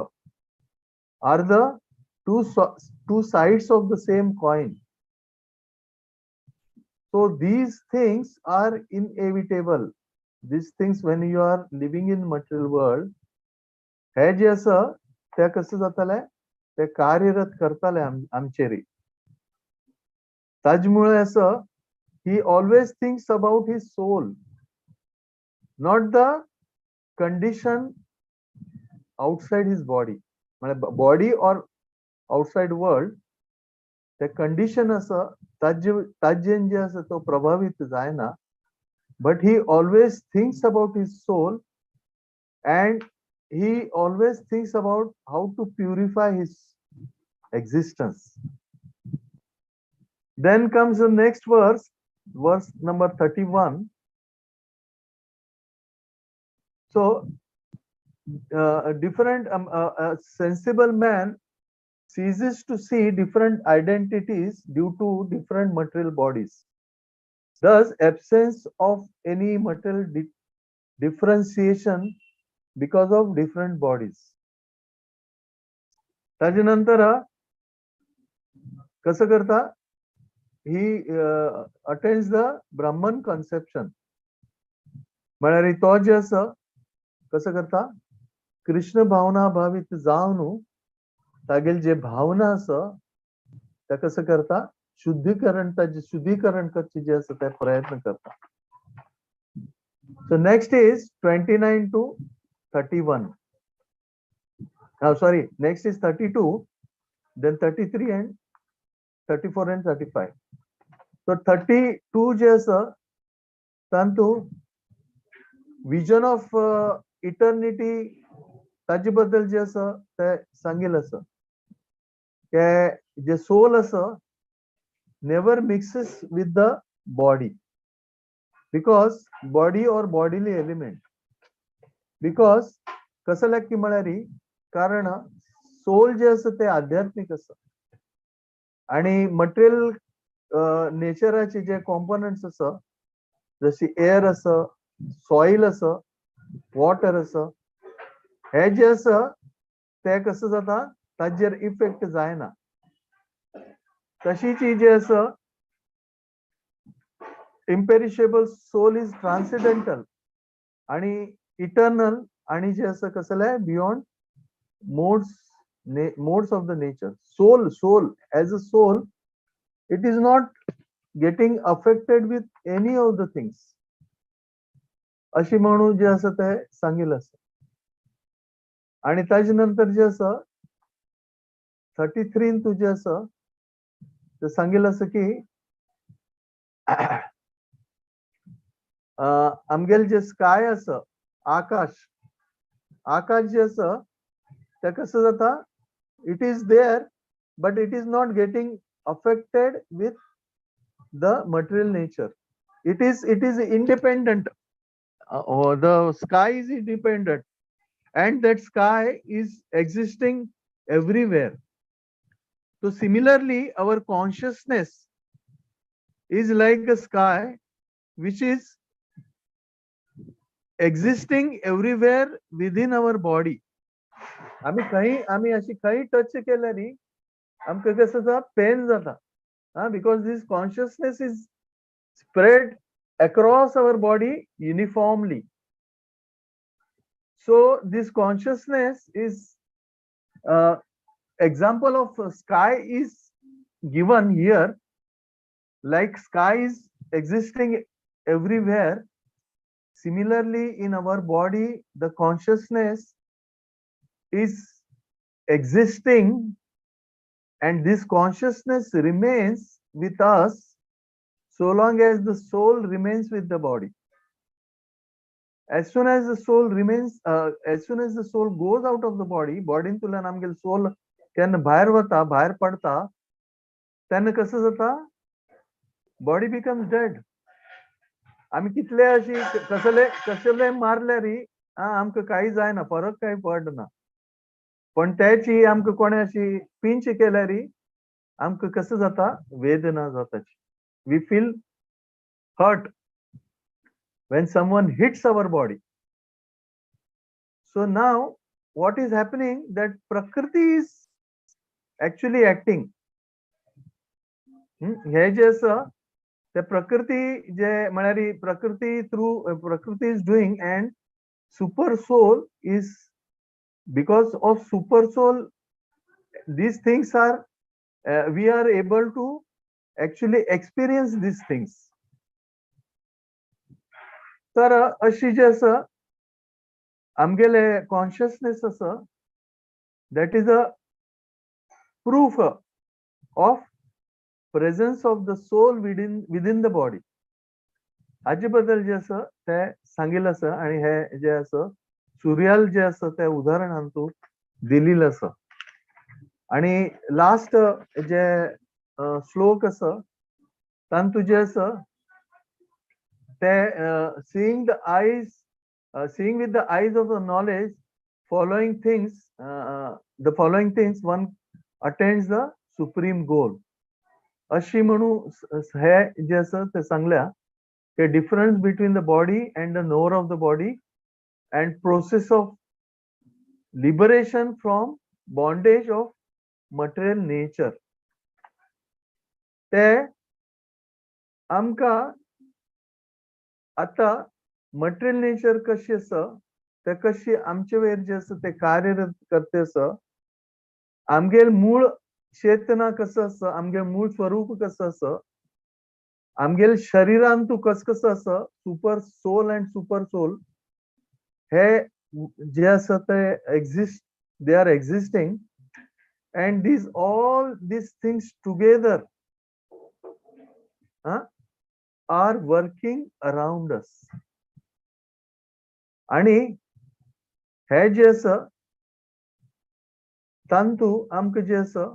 are the two sides of the same coin. So these things are inevitable. These things, when you are living in material world, हे जे आसा ते कसं जाताले, ते कार्यरत करताले आमचेर. ताजे असं he always thinks about his soul, not the condition outside his body. म्हणजे बॉडी ऑर आउटसाइड वर्ल्ड, ते कंडिशन आसा ताजे ताजेन जे आसा तो प्रभावित जायना, but he always thinks about his soul and he always thinks about how to purify his existence. Then comes the next verse, verse number 31. So, a different sensible man ceases to see different identities due to different material bodies. Thus, absence of any material differentiation because of different bodies. ताजे नंतर कसं करता, he attains the Brahman conception. म्हळ्यार तो जे आसा कसं करता, कृष्ण भावना भावित जावन तागेल जे भावना आसा ते कसं करता, शुद्धीकरण, ताजे शुद्धीकरण करचे जे आसा ते प्रयत्न करता. So next is 29 to 31. Sorry, next is 32, then 33 and 34 and 35. So 32 जे आसा तांतू विजन ऑफ इटर्निटी ताजे बद्दल जे आसा ते सांगिल्लें आसा की जे सोल आसा never mixes with the body, because body or bodily element, because कसं की म्हळ्यार, कारण सोल जे आसा ते आध्यात्मिक आसा. आणि मटेरियल नेचराचे जे कॉम्पोनंट्स आसा, जशी एअर आसा, सॉयल आसा, वॉटर आसा, हे जे आसा ते कसं जाता, ताजेर इफेक्ट जायना. तशीच ही जे आसा, इम्पेरिशेबल सोल is ट्रान्सिडेंटल आणि इटर्नल आणि जे आसा कसले beyond modes of the nature. Soul as a soul, it is not getting affected with any of the things, अशी म्हणून जे आसा ते सांगिल्लें आसा. आणि ताजे नंतर जे आसा, 33 तुजे आसा ते सांगिल्लें आसा की आमगेले जे स्काय आसा, आकाश, आकाश जे आसा ते कसं जाता, it is there but it is not getting affected with the material nature. It is independent. The sky is independent and that sky is existing everywhere. So similarly, our consciousness is like a sky which is existing everywhere within our body. आम्ही खंय, आमी अशी खंय touch केल्यार न्ही, आमकां कसं जाता, पेन जाता, हा, because this consciousness is spread across our body uniformly. So this consciousness is example of sky is given here. Like sky is existing everywhere, similarly in our body the consciousness is existing, and this consciousness remains with us so long as the soul remains with the body. As soon as the soul goes out of the body, बॉडींतल्यान आमगेले सोल केन्ना भायर वता, भायर पडता, तेन्ना कसं जाता, body becomes dead. आमी कितले अशी कसले कसले मारल्यार आमकां कांय जायना, फरक कांय पडना. पण त्याची आमकां कोणे अशी पिंच केल्यार आमकां कसं जाता, वेदना जाता. We feel hurt when someone hits our body. So now what is happening, that Prakriti is actually acting. हे जे आसा ते प्रकृती जे म्हळ्यार ही प्रकृती through Prakriti is doing and super soul is, because of super soul these things are, we are able to actually experience these things. तर अशी जे आसा आमगेले कॉन्शियसनेस आसा, that is a proof of presence of the soul within the body. हाजे बद्दल जे आसा ते सांगिल्लें आसा आणि हे जे आसा सुर्याल जे आसा ते उदाहरण हातूंत दिलेलें आसा. आणि लास्ट जे श्लोक आसा, तातूंत जे आसा ते, seeing with the eyes of the knowledge following things, the following things, one attains the supreme goal. अशी म्हणून हे जे आसा ते सांगल्या की difference between the body and the knower of the body and process of liberation from bondage of material nature. ते आमकां आतां मटेरियल नेचर कशी आसा, ते कशी आमचे वयर जे आसा ते कार्यरत करते आसा, आमगेल मूळ चेतना कसं आसा, आमगे मूळ स्वरूप कसं आसा, आमगेल शरीरान तूं कस कसं आसा, super soul and super soul हे जे आसा ते exist, they are existing, and these all these things together are working around us. आणि हे जे आसा तांतू आमकां जे आसा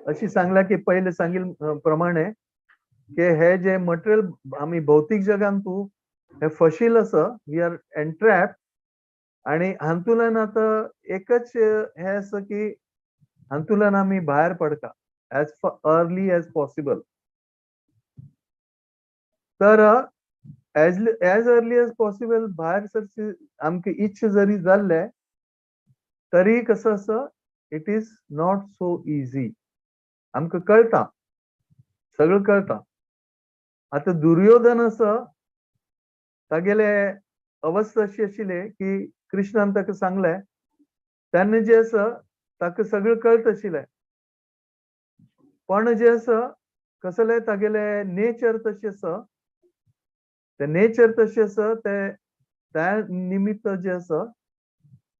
अशी सांगला की पयले सांगिल प्रमाणे की हे जे मटेरियल आमी भौतीक जगान तूं हे फशील आसा, we are एंट्रॅप. आणि हातूंतल्यान आतां एकच हे आसा की हातूंतल्यान आमी भायर पडका. As early as possible. तर as early as possible भायर सरची आमकां इच्छा जरी जाल्ले तरी कसं आसा, it is not so easy. आमकां कळटा, सगळं कळटा. आतां दुर्योधन आसा, तागेले अवस्था अशी आशिल्ली की कृष्णान ताका सांगलें तेन्ना जें आसा ताका सगळें कळत आशिल्लें, पण जें आसा कसलें तागेले नेचर तशें आसा, ते नेचर तशें आसा, ते त्या निमित्त जें आसा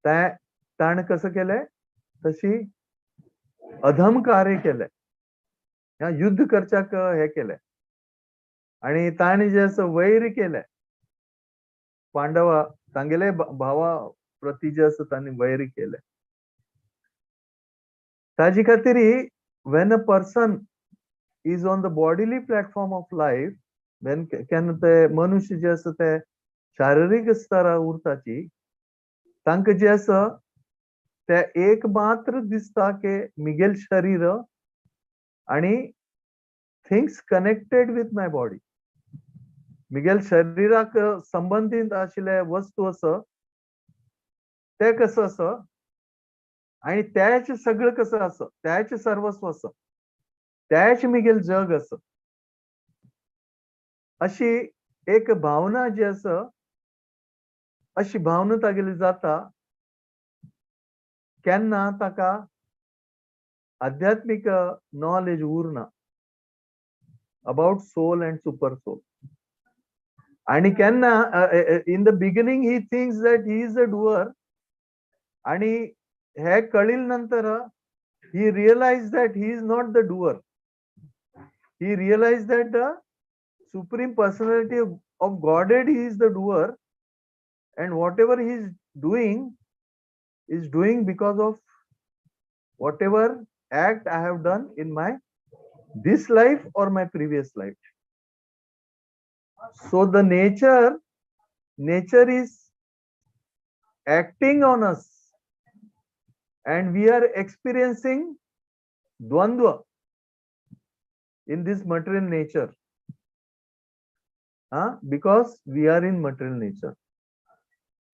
ते ताणें कसं केलें, तशी अधम कार्य केलें, युद्ध करच्याक हें केलें आनी ताणें जें आसा वैर केलें पांडवा तांगेले भावा प्रती जे आसा तांणी वैर केलें. ताजे खातीर when a person is on the bodily platform of life, when केन्ना ते मनुष्य जे आसा ते शारिरीक स्तरार उरताची, तांकां जें आसा ते एक मात्र दिसता की मिगेल शरीर आनी things connected with my body, Miguel शरीराक संबंदीत आशिल्ले वस्तू आसा ते कसं आसा आनी त्याच सगळं कसं आसा, त्याच सर्वस्व आसा, त्याच मिगेल जग आसा, अशी एक भावना जी आसा, अशी भावना तागेली जाता केन्ना ताका आध्यात्मीक नॉलेज उरना about soul and super soul. आणि केन्ना in the beginning he thinks that he is a doer, आणि हे कळील नंतर he realize that he is not the doer. He realize that the Supreme Personality of Godhead is the doer, and whatever he is doing is doing because of whatever act I have done in my this life or my previous life. So the nature is acting on us and we are experiencing dvandva in this material nature. Because we are in material nature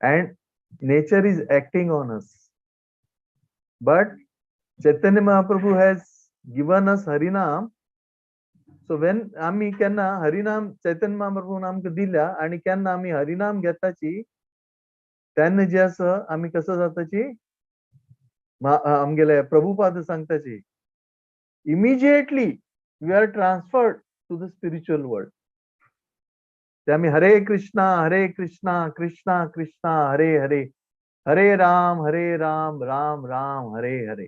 and nature is acting on us. But Chaitanya Mahaprabhu has given us Harinam. So when आम्ही केन्ना हरिनाम चैतन्य महाप्रभून आमकां दिल्या आणि केन्ना आमी हरिनाम घेताची तेन्ना जे आसा आमी कसो जाताची, आमगेले Prabhupada सांगताची, immediately we are transferred to the spiritual world. ते आमी हरे कृष्णा हरे कृष्णा कृष्णा कृष्णा हरे हरे हरे राम हरे राम राम राम हरे हरे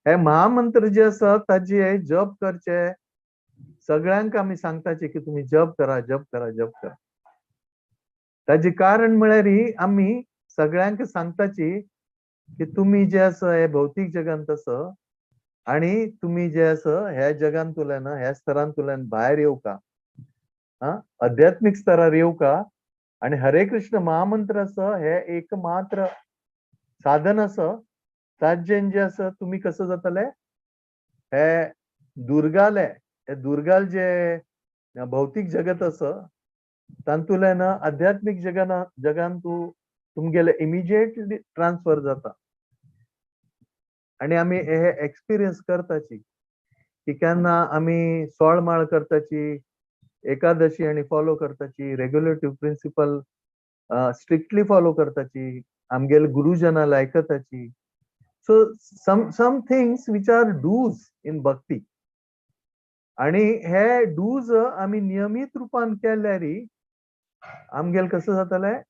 हे महामंत्र जे आसा ताजे जप करचे. सगळ्यांक आमी सांगताचे की तुमी जप करा, जप करा, जप करा. ताजे कारण म्हळ्यार आमी सगळ्यांक सांगताची की तुमी जे आसा हे भौतीक जगांत आसा आणि तुमी जे आसा ह्या जगांतल्यान ह्या स्तरांतल्यान भायर येवका, आध्यात्मीक स्तरार येवका आणि हरे कृष्ण महामंत्र आसा हे एक मात्र साधन आसा ताजेन जे आसा तुमी कसं जातले, हे दुर्गाले, हे दुर्गाल जे भौतीक जगत आसा तातूंतल्यान आध्यात्मीक जगान तूं तुमगेले इमिजिएटली ट्रान्सफर जाता. आणि आमी हे एक्सपिरियन्स करताची की केन्ना आमी सोळमाळ करताची, एकादशी आनी फॉलो करताची, रेग्युलेटिव्ह प्रिंसिपल स्ट्रिक्टली फॉलो करताची, आमगेले गुरुजना आयकताची. So some things which are dos in bhakti, आणि हे डूज आमी नियमीत रुपान केल्यार आमगेले कसं जातलें,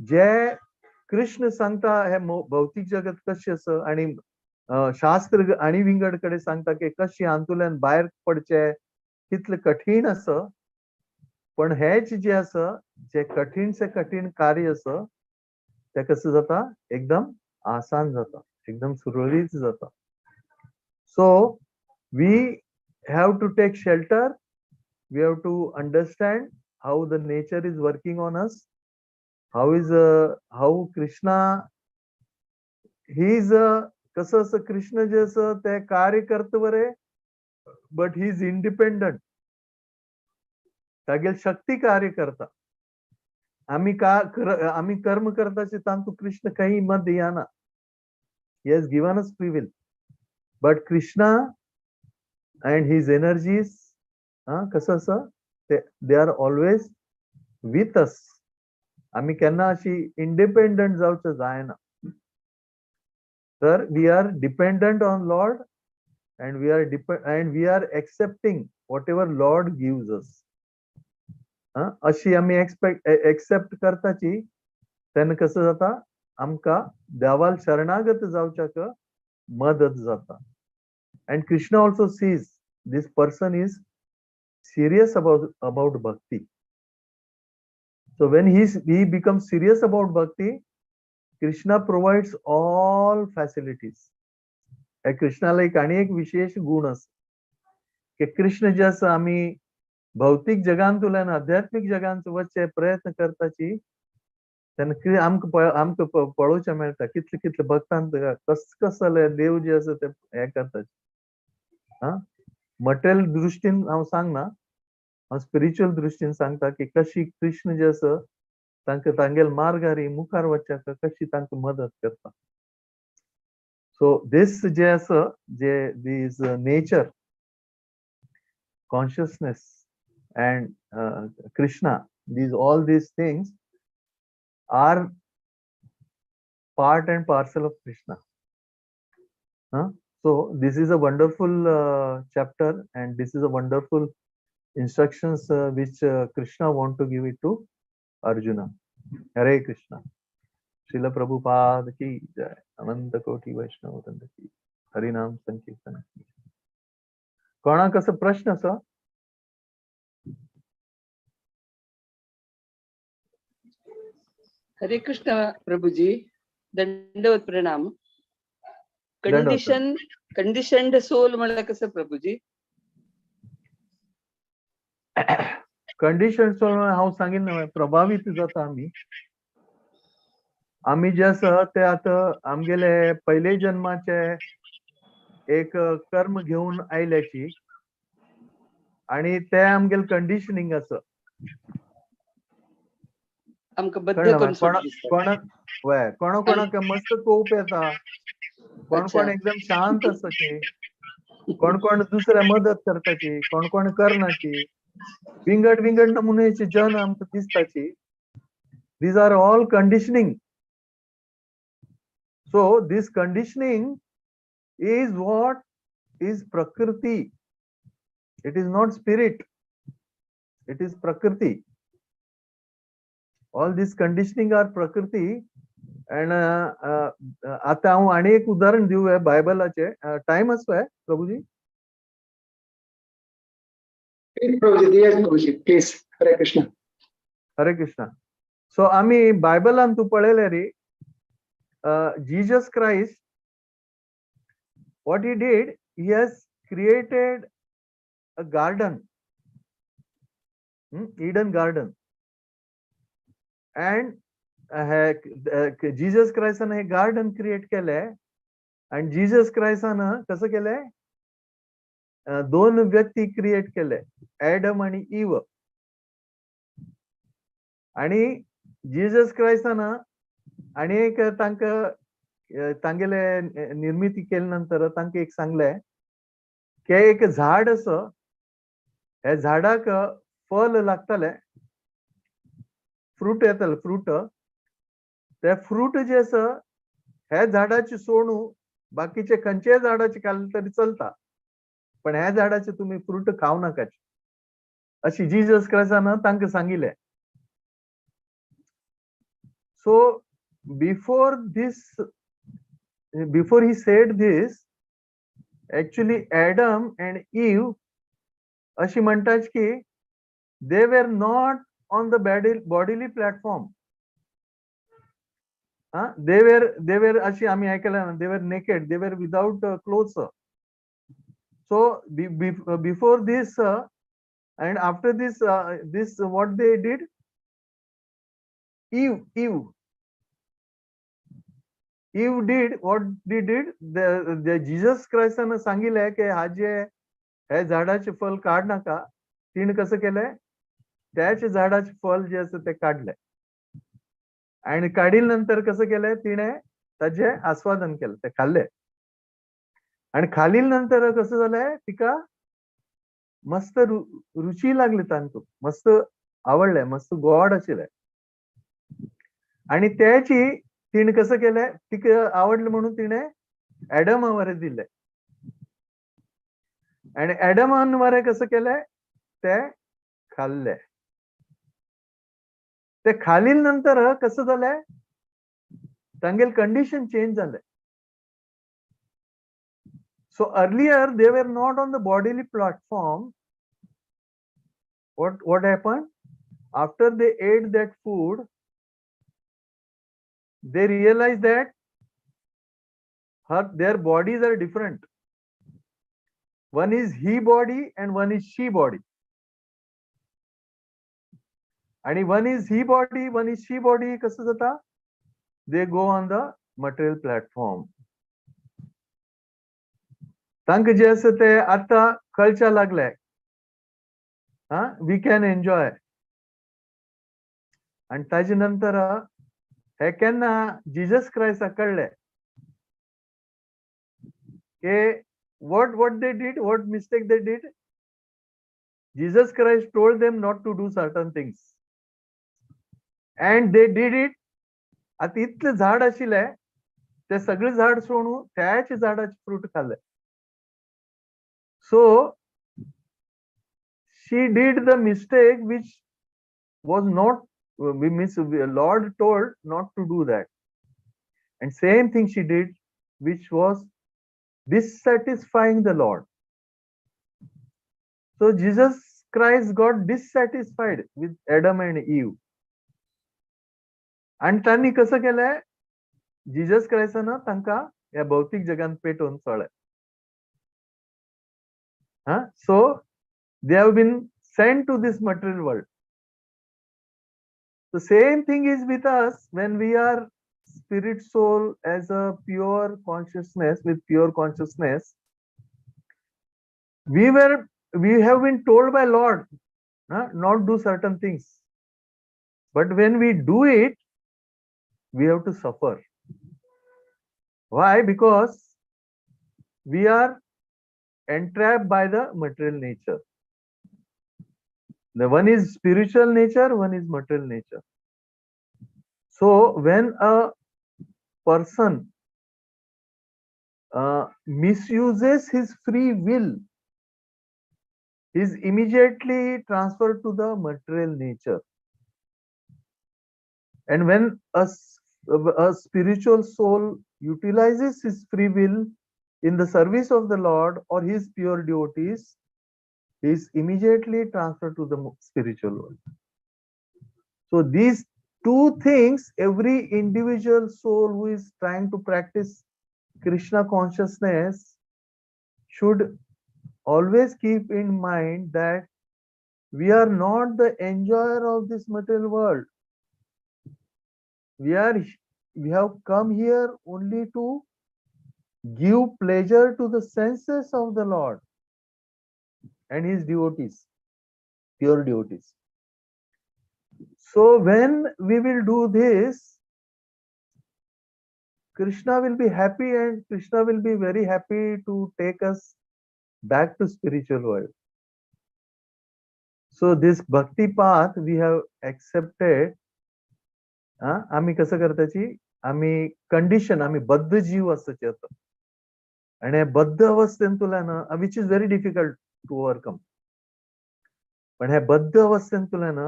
जे कृष्ण सांगता हे भौतीक जगत कशें आसा आणि शास्त्र आणि विंगड कडेन सांगता की कशें हातूंतल्यान भायर पडचें, कितलें कठीण आसा, पण हेच जे आसा जे कठीण से कठीण कार्य आसा ते कसं जाता, एकदम आसान जाता, एकदम सुरळीत जाता. So we have to take shelter, we have to understand how the nature is working on us, how Krishna, he is कसं असं कृष्ण जे असं ते कार्य करता बरे, बट he is independent. तागेल शक्ती कार्य करता. आम्ही का आम्ही कर्म करताचे तांतू कृष्ण काही मत येना. He has given us free will, but Krishna and his energies कसं असं ते they are always with us. आम्ही केन्ना अशी इंडिपेंडंट जावचें जायना. तर we are dependent on Lord and we are accepting whatever Lord gives us. अशी आमी एक्सेप्ट करताची तेन्ना कसं जाता, आमकां देवाल शरणागत जावच्याक मदत जाता. And Krishna also sees this person is serious about bhakti. So when he become serious about bhakti, Krishna provides all facilities. ह्या कृष्णाला एक आनी एक विशेष गुण आसा की कृष्ण जे आसा आमी भौतीक जगांतल्यान आध्यात्मीक जगांत वचचे प्रयत्न करताची तेन्ना आमकां आमकां पळोवचें मेळटा कितले कितले भक्तांक कस कसले देव जे आसा ते हें करतात. हा, मटेरियल दृश्टीन हांव सांगना, हांव स्पिरिच्युअल दृश्टीन सांगता की कशी कृष्ण जे आसा तांकां तांगेल मार्गारी मुखार वचच्याक कशी तांकां मदत करता. सो दीस जे आसा जे these nature, consciousness and Krishna, these all these things are part and parcel of Krishna. Huh? So this is a wonderful chapter, and this is a wonderful instructions which Krishna want to give it to Arjuna. Hare Krishna. Srila Prabhupada ki jai. Ananta Koti Vaishnava Vrinda ki. Harinam Sankirtan ki. कोणाक असो प्रश्न आसा? हरे कृष्ण प्रभुजी, दंडवत प्रणाम. Conditioned सोल म्हळ्यार कसं प्रभुजी? Condition सोल हांव सांगिल्लें, प्रभावीत जाता आमी. आमी जे आसा ते आतां आमगेले पयले जन्माचे एक कर्म घेवन आयल्याची आणि ते आमगेले कंडिशनिंग आसा. आमकां बद्द करून कोणाक कोणा कोणाक मस्त कोप येता, कोण कोण एकदम शांत आसताची, कोण कोण दुसऱ्या मदत करताची, कोण कोण करनाची, विंगड विंगड नमुन्याचे जन आमकां दिसताची. These are all conditioning. So this conditioning is what is prakriti. It is not spirit, it is prakriti. All this conditioning are prakriti. And आता हांव आनी एक उदाहरण दिवया बायबलाचे. टायम आसा प्रभुजी? Prabhuji, please. Hare Krishna. Hare Krishna. So आमी बायबलान तूं पळयलें रे, Jesus Christ, what he did, he has created a garden, Eden garden. And Jesus Christ hey garden create केले. And Jesus Christ कसं केलंय, दोन व्यक्ती क्रिएट केले, ऍडम आणि इव. आणि जीसस क्रायस्टान आणि एक तांकां तांगेले निर्मिती केले नंतर तांकां एक सांगले की एक झाड आसा, हे झाडाक फल लागतले, फ्रूट येतले, फ्रूट. ते फ्रूट जे आसा हे झाडाचे सोडून बाकीचे खंयच्याय झाडाचे खाल्ले तरी चलता, पण ह्या झाडाचे तुमी फ्रूट खावं नाकाचे, अशी जीसस क्रायस्टान तांकां सांगिल्लें. So before this, before he said this, actually Adam and Eve अशी म्हणटात की they were not on the bodily platform. They were अशी आम्ही ऐकलं ना, they were naked, they were without clothes. So before this and after this, this what they did, Eve Eve did what they did, the Jesus क्रायस्टान सांगिल्लें की हाजे हे झाडाचे फल काड नाका. तिणें कसं केलंय, त्याच झाडाचे फल जे आसा ते काडले आणि काडील नंतर कसं केलंय, तिने ताजे आस्वादन केलं, ते खाल्ले. आणि खालील नंतर कसं झालंय, तिका मस्त रुची लागली, तांतू मस्त आवडले, मस्त गोड आशिल्लें. आणि त्याची तिने कसं केलंय, तिका आवडलं म्हणून तिने ऍडमावरे दिले आणि ऍडमानवारे कसं केलंय, ते खाल्ले. ते खालील नंतर कसं झालंय, तांगेल कंडिशन चेंज झालंय. So earlier they were not on the bodily platform. What happened? After they ate that food, they realized that their bodies are different. One is he body and one is she body. आणि one is he body, one is she body कसं जाता? They go on the material platform. तांकां जे आसा ते आतां कळच्या लागले, हा, we can enjoy. आणि ताजे नंतर हे केन्ना जिजस क्रायस्टाक कळ्ळें की what they did, what mistake they did. Jesus Christ told them not to do certain things and they did it. आता इतलें झाड आशिल्लें, ते सगळें झाड सोडून त्याच झाडाचे फ्रूट खाल्ले. So she did the mistake which was not, we miss, Lord told not to do that, and same thing she did, which was dissatisfying the Lord. So Jesus Christ got dissatisfied with Adam and Eve. आणि त्यांनी कसं केलंय, Jesus क्रायस्टान तांकां ह्या भौतीक जगान पेटोवन सोडलें. हा, so they have been sent to this material world. The same thing is with us. When we are spirit soul as a pure consciousness, with pure consciousness, we have been told by Lord not do certain things, but when we do it, we have to suffer. Why? Because we are entrapped by the material nature. The one is spiritual nature, one is material nature. So when a person misuses his free will, he is immediately transferred to the material nature. And when a spiritual soul utilizes his free will in the service of the Lord or his pure devotees, he is immediately transferred to the spiritual world. So these two things, every individual soul who is trying to practice Krishna consciousness should always keep in mind that we are not the enjoyer of this material world. We have come here only to give pleasure to the senses of the Lord and his devotees, pure devotees. So when we will do this, Krishna will be happy and Krishna will be very happy to take us back to spiritual world. So this bhakti path we have accepted. हा, आम्ही कसं करताची, आम्ही condition, आम्ही बद्ध जीव आसचे आतां आणि बद्ध अवस्थेंतल्यान, which is very difficult to overcome, पण ह्या बद्ध अवस्थेंतल्यान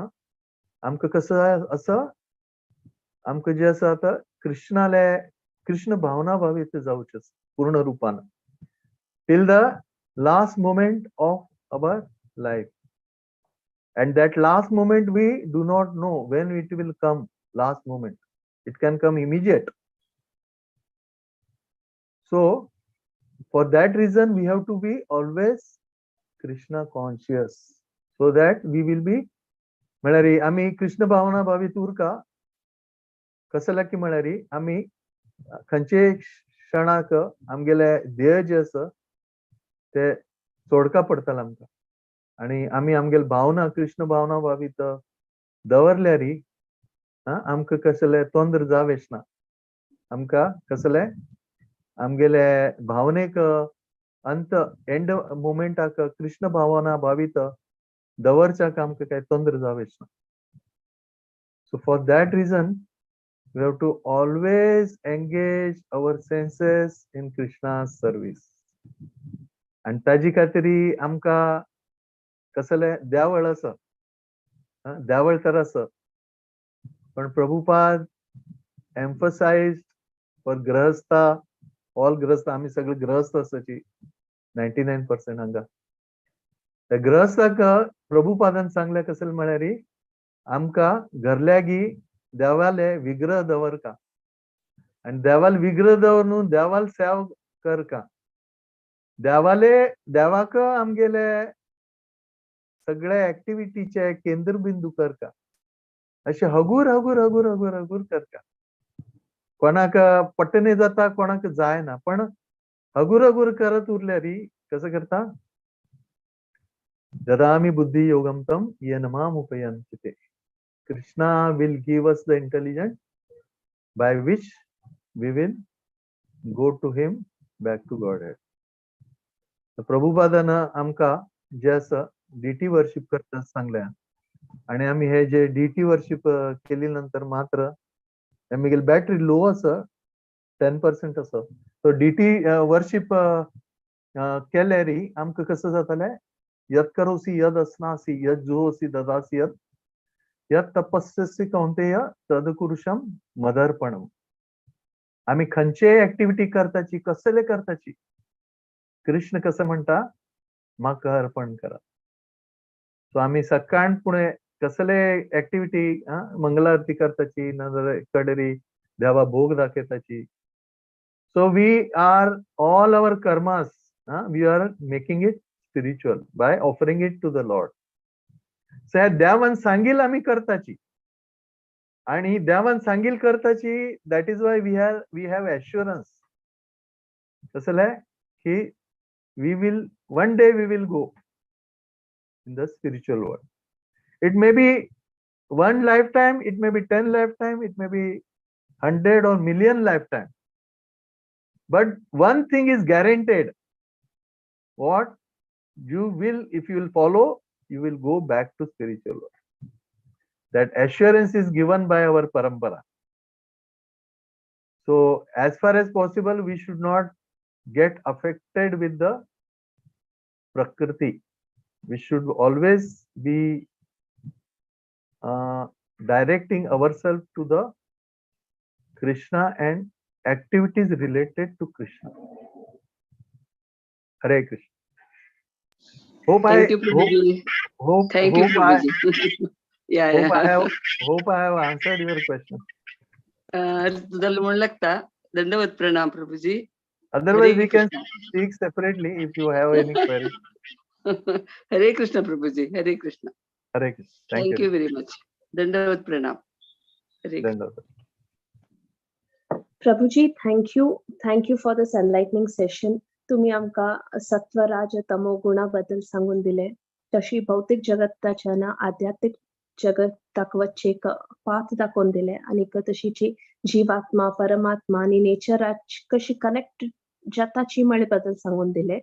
आमकां कसं असं आमकां जे आसा आतां कृष्णाले कृष्ण भावना भावीत जावचें पूर्ण रुपान till the last moment of our life. And that last moment, we do not know when it will come. Last moment, it can come immediate. So for that reason, we have to be always Krishna conscious, so that we will be, म्हळ्यार आमी कृष्ण भावना भावीत उरका कसं की म्हळ्यार आमी खंयचे क्षणाक आमगेले ध्येय जे आसा ते सोडका पडटले आमकां. आनी आमी आमगेले भावना कृष्ण भावना भावीत दवरल्यारी आमकां कसले तोंद्र जावेच ना. आमकां कसले आमगेले भावनेक अंत एंड मोमेंटाक कृष्ण भावना भावीत दवरच्याक आमकां काय तोंद्र जावेच ना. So for that reason we have to always engage our senses in Krishna's service. आनी ताजी खातीर आमकां कसले देवळ आसा, देवळ तर आसा, पण प्रभुपाद एम्फसायज फॉर गृहस्था, ऑल गृहस्थ, आमी सगळे गृहस्थ आसाची 99% हांगा. त्या गृहस्थाक प्रभुपादान सांगलें कसले म्हळ्यार आमकां घरल्यागी देवाले विग्रह दवरका आनी देवाल विग्रह दवर देवाल सेवा करका. देवाले देवाक आमगेले सगळे ऍक्टिव्हिटीचे केंद्रबिंदू करका. अशें हगूर हगूर हगूर हगूर हगूर करका. कोणाक पटने जाता, कोणाक जायना, पण हगूर हगूर करत उरल्यार कसं करता, ददामी बुद्धी योगम तम येन माम उपयंति ते. Krishna will give us the intelligence by which we will go to him back to Godhead. प्रभुपादान आमकां जे आसा डिटी वर्शिप करता सांगल्या आणि आमी हे जे डिटी वर्शिप केली नंतर मात्र आमगेली बॅटरी लो आसा, 10% आसा. सो डिटी वर्शिप केल्यार आमकां कसं जातलें, यत् करोसि यद अस्नासि यद जुहोसि ददासि यत् यत् तपस्यसि कौंतेय तद कुरुषम मदर्पणम. आमी खंयचेय ऍक्टिव्हिटी करताची, कसले करताची, कृष्ण कसं म्हणटा म्हाका अर्पण करा. सो आमी सकाळ फुडें कसले ऍक्टिव्हिटी मंगलारती करताची, नाजाल्यार कडेरी देवा भोग दाखयताची. So we are all our karmas we are making it spiritual by offering it to the Lord. So ह्या देवान सांगील आमी करताची आणि देवान सांगील करताची, that is why we have assurance कसले की we will one day we will go in the spiritual world. It may be one lifetime, it may be 10 lifetime, it may be 100 or million lifetime, but one thing is guaranteed. What you will, if you will follow, you will go back to spiritual world. That assurance is given by our parampara. So as far as possible, we should not get affected with the prakriti. We should always be directing ourselves to the Krishna and activities related to Krishna. Hare Krishna. Hope Thank I you, hope Prabhuji. Hope Thank you, hope I Prabhuji. Yeah, hope I yeah. have hope I have answered your question. जालें म्हूण लागता. दंडवत प्रणाम प्रभुजी. Otherwise, Hare we can Krishna. Speak separately if you have any query. Hare Krishna Prabhuji. Hare Krishna. Hare Krishna. Thank Thank you. you very much. दंडवत प्रणाम. Hare Krishna. Dandavat. Prabhuji, thank you. Thank you for this enlightening session. तुम्ही आमकां सत्वराज तमो गुणा बद्दल सांगून दिले. तशी भौतिक जगताच्या ना आध्यात्मिक जगताक वच्चे एक पाथ दाखोवन दिले आनी तशीची जीवात्मा, परमात्मा आनी नेचराक कशी कनेक्ट जाताची म्हळे बद्दल सांगून दिले.